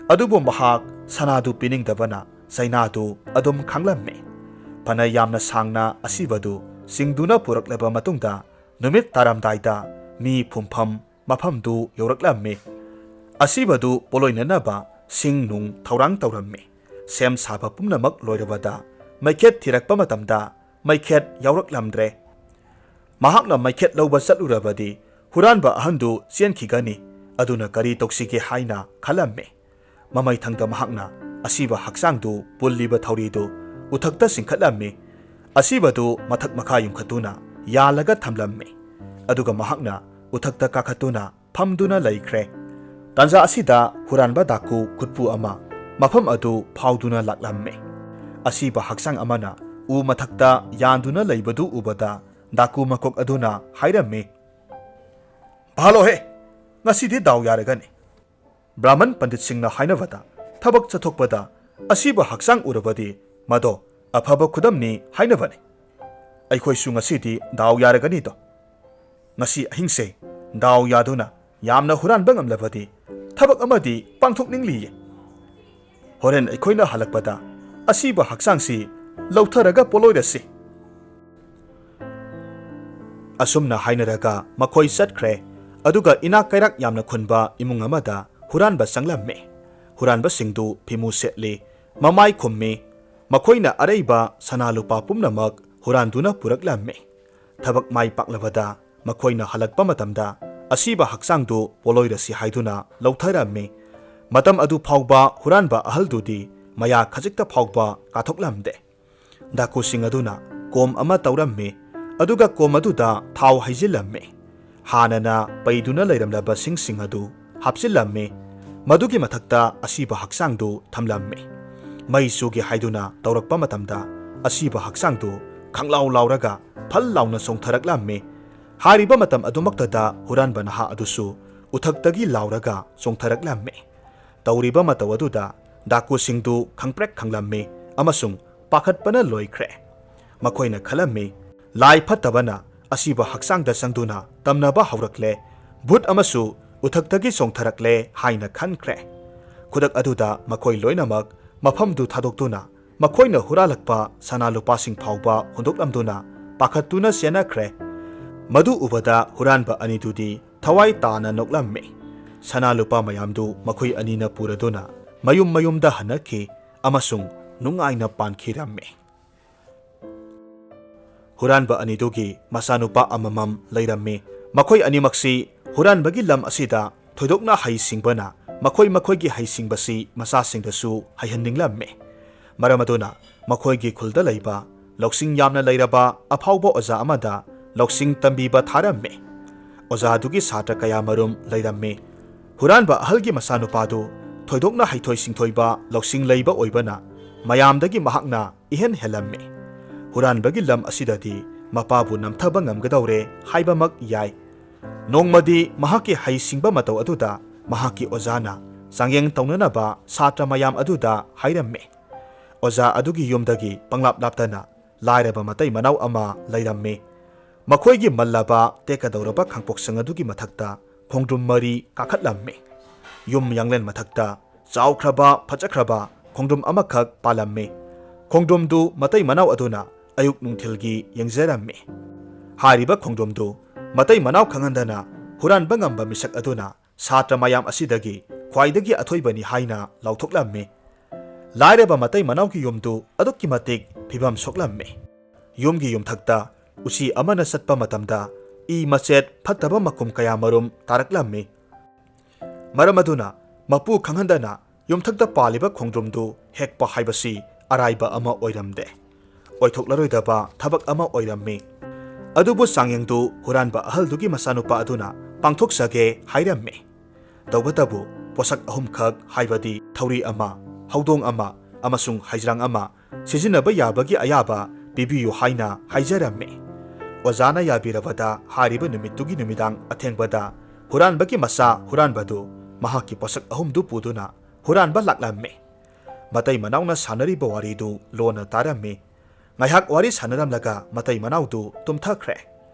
ꯑꯗꯨꯕꯨ ꯃꯍꯥꯛ ꯁꯅꯥꯗꯨ ꯄꯤꯅꯤꯡꯗꯕꯅ ꯆꯩꯅꯥꯗꯨ ꯑꯗꯨꯝ ꯈꯥꯡꯂꯝꯃꯤ꯫ ꯐꯅ ꯌꯥꯝꯅ ꯁꯥꯡꯅ ꯑꯁꯤꯕꯗꯨ ꯆꯤꯡꯗꯨꯅ ꯄꯨꯔꯛꯂꯕ ꯃꯇꯨꯡꯗ ꯅꯨꯃꯤꯠ ꯇꯥꯔꯝꯗꯥꯏꯗ ꯃꯤ ꯐꯨꯝꯐꯝ ꯃꯐꯝꯗꯨ ꯌꯧꯔꯛꯂꯝꯃꯤ꯫ ꯑꯁꯤꯕꯗꯨ ꯄꯣꯂꯣꯏꯅꯅꯕ ꯁꯤꯡ ꯅꯨꯡ ꯊꯧꯔꯥꯡ ꯇꯧꯔꯝꯃꯤ꯫ ꯁꯦꯝ ꯁꯥꯕ ꯄꯨꯝꯅꯃꯛ ꯂꯣꯏꯔꯕꯗ ꯃꯩꯈꯦꯠ ꯊꯤꯔꯛꯄ ꯃꯇꯝꯗ ꯃꯩꯈꯦꯠ ꯌꯥꯎꯔꯛꯂꯝꯗ꯭ꯔꯦ꯫ ꯃꯍꯥꯛꯅ ꯃꯩꯈꯦꯠ ꯂꯧꯕ ꯆꯠꯂꯨꯔꯕꯗꯤ ꯍꯨꯔꯥꯟꯕ ꯑꯍꯟꯗꯨ ꯆꯦꯟꯈꯤꯒꯅꯤ꯫ ꯑꯗꯨꯅ ꯀꯔꯤ ꯇꯧꯁꯤꯒꯦ ꯍꯥꯏꯅ ꯈꯜꯂꯝꯃꯤ꯫ ꯃꯃꯩꯊꯪꯗ ꯃꯍꯥꯛꯅ ꯑꯁꯤꯕ ꯍꯛꯆꯥꯡꯗꯨ ꯄꯨꯜꯂꯤꯕ ꯊꯧꯔꯤꯗꯨ ꯎꯊꯛꯇ ꯆꯤꯡꯈꯠꯂꯝꯃꯤ꯫ ꯑꯁꯤꯕꯗꯨ ꯃꯊꯛ ꯃꯈꯥ ꯌꯨꯡꯈꯠꯇꯨꯅ ꯌꯥꯜꯂꯒ ꯊꯝꯂꯝꯃꯤ꯫ ꯑꯗꯨꯒ ꯃꯍꯥꯛꯅ ꯎꯊꯛꯇ ꯀꯥꯈꯠꯇꯨꯅ ꯐꯝꯗꯨꯅ ꯂꯩꯈ꯭ꯔꯦ꯫ ꯇꯥꯟꯖꯥ ꯑꯁꯤꯗ ꯍꯨꯔꯥꯟꯕ ꯗꯥꯀꯨ ꯈꯨꯠꯄꯨ ꯑꯃ ꯃꯐꯝ ꯑꯗꯨ ꯐꯥꯎꯗꯨꯅ ꯂꯥꯛꯂꯝꯃꯤ꯫ ꯑꯁꯤꯕ ꯍꯛꯆꯥꯡ ꯑꯃꯅ ꯎ ꯃꯊꯛꯇ ꯌꯥꯟꯗꯨꯅ ꯂꯩꯕꯗꯨ ꯎꯕꯗ ꯗꯥꯀꯨ ꯃꯀꯣꯛ ꯑꯗꯨꯅ ꯍꯥꯏꯔꯝꯃꯤ, "ꯚꯥꯂꯣꯍꯦ, ꯉꯁꯤꯗꯤ ꯗꯥꯎ ꯌꯥꯔꯒꯅꯤ꯫ ꯕ꯭ꯔꯥꯍꯃꯟ ꯄꯟꯗꯤꯠꯁꯤꯡꯅ ꯍꯥꯏꯅꯕꯗ ꯊꯕꯛ ꯆꯠꯊꯣꯛꯄꯗ ꯑꯁꯤꯕ ꯍꯛꯆꯥꯡ ꯎꯔꯕꯗꯤ ꯃꯗꯣ ꯑꯐꯕ ꯈꯨꯗꯝꯅꯤ ꯍꯥꯏꯅꯕꯅꯤ꯫ ꯑꯩꯈꯣꯏꯁꯨ ꯉꯁꯤꯗꯤ ꯗꯥꯎ ꯌꯥꯔꯒꯅꯤꯗꯣ꯫ ꯉꯁꯤ ꯑꯍꯤꯡꯁꯦ ꯗꯥꯎ ꯌꯥꯗꯨꯅ ꯌꯥꯝꯅ ꯍꯨꯔꯥꯟꯕ ꯉꯝꯂꯕꯗꯤ ꯊꯕꯛ ꯑꯃꯗꯤ ꯄꯥꯡꯊꯣꯛꯅꯤꯡꯂꯤꯌꯦ꯫ ꯍꯣꯔꯦꯟ ꯑꯩꯈꯣꯏꯅ ꯍꯜꯂꯛꯄꯗ ꯑꯁꯤꯕ ꯍꯛꯆꯥꯡꯁꯤ ꯂꯧꯊꯔꯒ ꯄꯣꯂꯣꯏꯔꯁꯤ"꯫ ꯑꯁꯨꯝꯅ ꯍꯥꯏꯅꯔꯒ ꯃꯈꯣꯏ ꯆꯠꯈ꯭ꯔꯦ꯫ ꯑꯗꯨꯒ ꯏꯅꯥꯛ ꯀꯩꯔꯥꯛ ꯌꯥꯝꯅ ꯈꯨꯟꯕ ꯏꯃꯨꯡ ꯑꯃꯗ ꯍꯨꯔꯥꯟꯕ ꯆꯪꯂꯝꯃꯤ꯫ ꯍꯨꯔꯥꯟꯕꯁꯤꯡꯗꯨ ꯐꯤꯃꯨ ꯁꯦꯠꯂꯤ, ꯃꯃꯥꯏ ꯈꯨꯝꯃꯤ꯫ ꯃꯈꯣꯏꯅ ꯑꯔꯩꯕ ꯁꯅꯥ ꯂꯨꯄꯥ ꯄꯨꯝꯅꯃꯛ ꯍꯨꯔꯥꯟꯗꯨꯅ ꯄꯨꯔꯛꯂꯝꯃꯤ꯫ ꯊꯕꯛ ꯃꯥꯏ ꯄꯥꯛꯂꯕꯗ ꯃꯈꯣꯏꯅ ꯍꯜꯂꯛꯄ ꯃꯇꯝꯗ ꯑꯁꯤꯕ ꯍꯛꯆꯥꯡꯗꯨ ꯄꯣꯂꯣꯏꯔꯁꯤ ꯍꯥꯏꯗꯨꯅ ꯂꯧꯊꯔꯝꯃꯤ꯫ ꯃꯇꯝ ꯑꯗꯨ ꯐꯥꯎꯕ ꯍꯨꯔꯥꯟꯕ ꯑꯍꯜꯗꯨꯗꯤ ꯃꯌꯥ ꯈꯖꯤꯛꯇ ꯐꯥꯎꯕ ꯀꯥꯊꯣꯛꯂꯝꯗꯦ꯫ ꯗꯥꯀꯨꯁꯤꯡ ꯑꯗꯨꯅ ꯀꯣꯝ ꯑꯃ ꯇꯧꯔꯝꯃꯤ, ꯑꯗꯨꯒ ꯀꯣꯝ ꯑꯗꯨꯗ ꯊꯥꯎ ꯍꯩꯖꯤꯜꯂꯝꯃꯤ꯫ ꯍꯥꯟꯅꯅ ꯄꯩꯗꯨꯅ ꯂꯩꯔꯝꯂꯕ ꯁꯤꯡꯁꯤꯡ ꯑꯗꯨ ꯍꯥꯞꯆꯤꯜꯂꯝꯃꯤ꯫ ꯃꯗꯨꯒꯤ ꯃꯊꯛꯇ ꯑꯁꯤꯕ ꯍꯛꯆꯥꯡꯗꯨ ꯊꯝꯂꯝꯃꯤ꯫ ꯃꯩ ꯆꯨꯒꯦ ꯍꯥꯏꯗꯨꯅ ꯇꯧꯔꯛꯄ ꯃꯇꯝꯗ ꯑꯁꯤꯕ ꯍꯛꯆꯥꯡꯗꯨ ꯈꯪꯂꯥꯎ ꯂꯥꯎꯔꯒ ꯐꯜ ꯂꯥꯎꯅ ꯆꯣꯡꯊꯔꯛꯂꯝꯃꯤ꯫ ꯍꯥꯏꯔꯤꯕ ꯃꯇꯝ ꯑꯗꯨꯃꯛꯇꯗ ꯍꯨꯔꯥꯟꯕ ꯅꯍꯥ ꯑꯗꯨꯁꯨ ꯎꯊꯛꯇꯒꯤ ꯂꯥꯎꯔꯒ ꯆꯣꯡꯊꯔꯛꯂꯝꯃꯤ꯫ ꯇꯧꯔꯤꯕ ꯃꯇꯧ ꯑꯗꯨꯗ ꯗꯥꯀꯨꯁꯤꯡꯗꯨ ꯈꯪꯄ꯭ꯔꯦꯛ ꯈꯪꯂꯝꯃꯤ ꯑꯃꯁꯨꯡ ꯄꯥꯈꯠꯄꯅ ꯂꯣꯏꯈ꯭ꯔꯦ꯫ ꯃꯈꯣꯏꯅ ꯈꯜꯂꯝꯃꯤ, "ꯂꯥꯏ ꯐꯠꯇꯕꯅ ꯑꯁꯤꯕ ꯍꯛꯆꯥꯡꯗ ꯆꯪꯗꯨꯅ ꯇꯝꯅꯕ ꯍꯧꯔꯛꯂꯦ, ꯚꯨꯠ ꯑꯃꯁꯨ ꯎꯊꯛꯇꯒꯤ ꯆꯣꯡꯊꯔꯛꯂꯦ" ꯍꯥꯏꯅ ꯈꯟꯈ꯭ꯔꯦ꯫ ꯈꯨꯗꯛ ꯑꯗꯨꯗ ꯃꯈꯣꯏ ꯂꯣꯏꯅꯃꯛ ꯃꯐꯝꯗꯨ ꯊꯥꯗꯣꯛꯇꯨꯅ ꯃꯈꯣꯏꯅ ꯍꯨꯔꯥꯜꯂꯛꯄ ꯁꯅꯥ ꯂꯨꯄꯥꯁꯤꯡ ꯐꯥꯎꯕ ꯍꯨꯟꯗꯣꯛꯂꯝꯗꯨꯅ ꯄꯥꯈꯠꯇꯨꯅ ꯆꯦꯟꯅꯈ꯭ꯔꯦ꯫ ꯃꯗꯨ ꯎꯕꯗ ꯍꯨꯔꯥꯟꯕ ꯑꯅꯤꯗꯨꯗꯤ ꯊꯋꯥꯏ ꯇꯥꯅ ꯅꯣꯛꯂꯝꯃꯤ꯫ ꯁꯅꯥ ꯂꯨꯄꯥ ꯃꯌꯥꯝꯗꯨ ꯃꯈꯣꯏ ꯑꯅꯤꯅ ꯄꯨꯔꯗꯨꯅ ꯃꯌꯨꯝ ꯃꯌꯨꯝꯗ ꯍꯟꯅꯈꯤ ꯑꯃꯁꯨꯡ ꯅꯨꯡꯉꯥꯏꯅ ꯄꯥꯟꯈꯤꯔꯝꯃꯤ꯫ ꯍꯨꯔꯥꯟꯕ ꯑꯅꯤꯗꯨꯒꯤ ꯃꯆꯥꯅꯨꯄꯥ ꯑꯃꯃꯝ ꯂꯩꯔꯝꯃꯤ꯫ ꯃꯈꯣꯏ ꯑꯅꯤꯃꯛꯁꯤ ꯍꯨꯔꯥꯟꯕꯒꯤ ꯂꯝ ꯑꯁꯤꯗ ꯊꯣꯏꯗꯣꯛꯅ ꯍꯩꯁꯤꯡꯕꯅ ꯃꯈꯣꯏ ꯃꯈꯣꯏꯒꯤ ꯍꯩꯁꯤꯡꯕꯁꯤ ꯃꯆꯥꯁꯤꯡꯗꯁꯨ ꯍꯩꯍꯟꯅꯤꯡꯂꯝꯃꯤ꯫ ꯃꯔꯝ ꯑꯗꯨꯅ ꯃꯈꯣꯏꯒꯤ ꯈꯨꯜꯗ ꯂꯩꯕ ꯂꯧꯁꯤꯡ ꯌꯥꯝꯅ ꯂꯩꯔꯕ ꯑꯐꯥꯎꯕ ꯑꯣꯖꯥ ꯑꯃꯗ ꯂꯧꯁꯤꯡ ꯇꯝꯕꯤꯕ ꯊꯥꯔꯝꯃꯤ꯫ ꯑꯣꯖꯥꯗꯨꯒꯤ ꯁꯥꯇ꯭ꯔ ꯀꯌꯥꯃꯔꯨꯝ ꯂꯩꯔꯝꯃꯤ꯫ ꯍꯨꯔꯥꯟꯕ ꯑꯍꯜꯒꯤ ꯃꯆꯥꯅꯨꯄꯥꯗꯨ ꯊꯣꯏꯗꯣꯛꯅ ꯍꯩꯊꯣꯏ ꯁꯤꯡꯊꯣꯏꯕ, ꯂꯧꯁꯤꯡ ꯂꯩꯕ ꯑꯣꯏꯕꯅ ꯃꯌꯥꯝꯗꯒꯤ ꯃꯍꯥꯛꯅ ꯏꯍꯦꯟ ꯍꯦꯜꯂꯝꯃꯤ꯫ ꯍꯨꯔꯥꯟꯕꯒꯤ ꯂꯝ ꯑꯁꯤꯗꯗꯤ ꯃꯄꯥꯕꯨ ꯅꯝꯊꯕ ꯉꯝꯒꯗꯧꯔꯦ ꯍꯥꯏꯕꯃꯛ ꯌꯥꯏ꯫ ꯅꯣꯡꯃꯗꯤ ꯃꯍꯥꯛꯀꯤ ꯍꯩꯁꯤꯡꯕ ꯃꯇꯧ ꯑꯗꯨꯗ ꯃꯍꯥꯛꯀꯤ ꯑꯣꯖꯥꯅ ꯆꯥꯡꯌꯦꯡ ꯇꯧꯅꯅꯕ ꯁꯥꯇ꯭ꯔ ꯃꯌꯥꯝ ꯑꯗꯨꯗ ꯍꯥꯏꯔꯝꯃꯤ꯫ ꯑꯣꯖꯥ ꯑꯗꯨꯒꯤ ꯌꯨꯝꯗꯒꯤ ꯄꯪꯂꯥꯞ ꯂꯥꯞꯇꯅ ꯂꯥꯏꯔꯕ ꯃꯇꯩ ꯃꯅꯥꯎ ꯑꯃ ꯂꯩꯔꯝꯃꯤ꯫ ꯃꯈꯣꯏꯒꯤ ꯃꯜꯂꯕ ꯇꯦꯛꯀꯗꯧꯔꯕ ꯈꯥꯡꯄꯣꯛꯁꯪ ꯑꯗꯨꯒꯤ ꯃꯊꯛꯇ ꯈꯣꯡꯗ꯭ꯔꯨꯝ ꯃꯔꯤ ꯀꯥꯈꯠꯂꯝꯃꯤ꯫ ꯌꯨꯝ ꯌꯥꯡꯂꯦꯟ ꯃꯊꯛꯇ ꯆꯥꯎꯈ꯭ꯔꯕ ꯐꯖꯈ꯭ꯔꯕ ꯈꯣꯡꯗ꯭ꯔꯨꯝ ꯑꯃꯈꯛ ꯄꯥꯜꯂꯝꯃꯤ꯫ ꯈꯣꯡꯗ꯭ꯔꯨꯝꯗꯨ ꯃꯇꯩ ꯃꯅꯥꯎ ꯑꯗꯨꯅ ꯑꯌꯨꯛ ꯅꯨꯡꯊꯤꯜꯒꯤ ꯌꯦꯡꯖꯔꯝꯃꯤ꯫ ꯍꯥꯏꯔꯤꯕ ꯈꯣꯡꯗ꯭ꯔꯨꯝꯗꯨ ꯃꯇꯩ ꯃꯅꯥꯎ ꯈꯪꯍꯟꯗꯅ ꯍꯨꯔꯥꯟꯕ ꯉꯝꯕ ꯃꯤꯁꯛ ꯑꯗꯨꯅ ꯁꯥꯇ꯭ꯔ ꯃꯌꯥꯝ ꯑꯁꯤꯗꯒꯤ ꯈ꯭ꯋꯥꯏꯗꯒꯤ ꯑꯊꯣꯏꯕꯅꯤ ꯍꯥꯏꯅ ꯂꯥꯎꯊꯣꯛꯂꯝꯃꯤ꯫ ꯂꯥꯏꯔꯕ ꯃꯇꯩ ꯃꯅꯥꯎꯒꯤ ꯌꯨꯝꯗꯨ ꯑꯗꯨꯛꯀꯤ ꯃꯇꯤꯛ ꯐꯤꯕꯝ ꯁꯣꯛꯂꯝꯃꯤ꯫ ꯌꯨꯝꯒꯤ ꯌꯨꯝꯊꯛꯇ ꯎꯆꯤ ꯑꯃꯅ ꯆꯠꯄ ꯃꯇꯝꯗ ꯏ ꯃꯆꯦꯠ ꯐꯠꯇꯕ ꯃꯈꯨꯝ ꯀꯌꯥꯃꯔꯨꯝ ꯇꯥꯔꯛꯂꯝꯃꯤ꯫ ꯃꯔꯝ ꯑꯗꯨꯅ ꯃꯄꯨ ꯈꯪꯍꯟꯗꯅ ꯌꯨꯝꯊꯛꯇ ꯄꯥꯜꯂꯤꯕ ꯈꯣꯡꯗ꯭ꯔꯨꯝꯗꯨ ꯍꯦꯛꯄ ꯍꯥꯏꯕꯁꯤ ꯑꯔꯥꯏꯕ ꯑꯃ ꯑꯣꯏꯔꯝꯗꯦ꯫ ꯑꯣꯏꯊꯣꯛꯂꯔꯣꯏꯗꯕ ꯊꯕꯛ ꯑꯃ ꯑꯣꯏꯔꯝꯃꯤ꯫ ꯑꯗꯨꯕꯨ ꯆꯥꯡꯌꯦꯡꯗꯨ ꯍꯨꯔꯥꯟꯕ ꯑꯍꯜꯗꯨꯒꯤ ꯃꯆꯥꯅꯨꯄꯥ ꯑꯗꯨꯅ ꯄꯥꯡꯊꯣꯛꯆꯒꯦ ꯍꯥꯏꯔꯝꯃꯤ꯫ ꯇꯧꯕꯇꯕꯨ ꯄꯣꯠꯁꯛ ꯑꯍꯨꯝꯈꯛ, ꯍꯥꯏꯕꯗꯤ ꯊꯧꯔꯤ ꯑꯃ, ꯍꯧꯗꯣꯡ ꯑꯃ ꯑꯃꯁꯨꯡ ꯍꯩꯖ꯭ꯔꯥꯡ ꯑꯃ ꯁꯤꯖꯤꯟꯅꯕ ꯌꯥꯕꯒꯤ ꯑꯌꯥꯕ ꯄꯤꯕꯤꯌꯨ ꯍꯥꯏꯅ ꯍꯥꯏꯖꯔꯝꯃꯤ꯫ ꯑꯣꯖꯥꯅ ꯌꯥꯕꯤꯔꯕꯗ ꯍꯥꯏꯔꯤꯕ ꯅꯨꯃꯤꯠꯇꯨꯒꯤ ꯅꯨꯃꯤꯗꯥꯡ ꯑꯊꯦꯡꯕꯗ ꯍꯨꯔꯥꯟꯕꯒꯤ ꯃꯆꯥ ꯍꯨꯔꯥꯟꯕꯗꯨ ꯃꯍꯥꯛꯀꯤ ꯄꯣꯠꯁꯛ ꯑꯍꯨꯝꯗꯨ ꯄꯨꯗꯨꯅ ꯍꯨꯔꯥꯟꯕ ꯂꯥꯛꯂꯝꯃꯤ꯫ ꯃꯇꯩ ꯃꯅꯥꯎꯅ ꯁꯥꯟꯅꯔꯤꯕ ꯋꯥꯔꯤꯗꯨ ꯂꯣꯟꯅ ꯇꯥꯔꯝꯃꯤ꯫ ꯉꯥꯏꯍꯥꯛ ꯋꯥꯔꯤ ꯁꯥꯟꯅꯔꯝꯂꯒ ꯃꯇꯩ ꯃꯅꯥꯎꯗꯨ ꯇꯨꯝꯊꯈ꯭ꯔꯦ꯫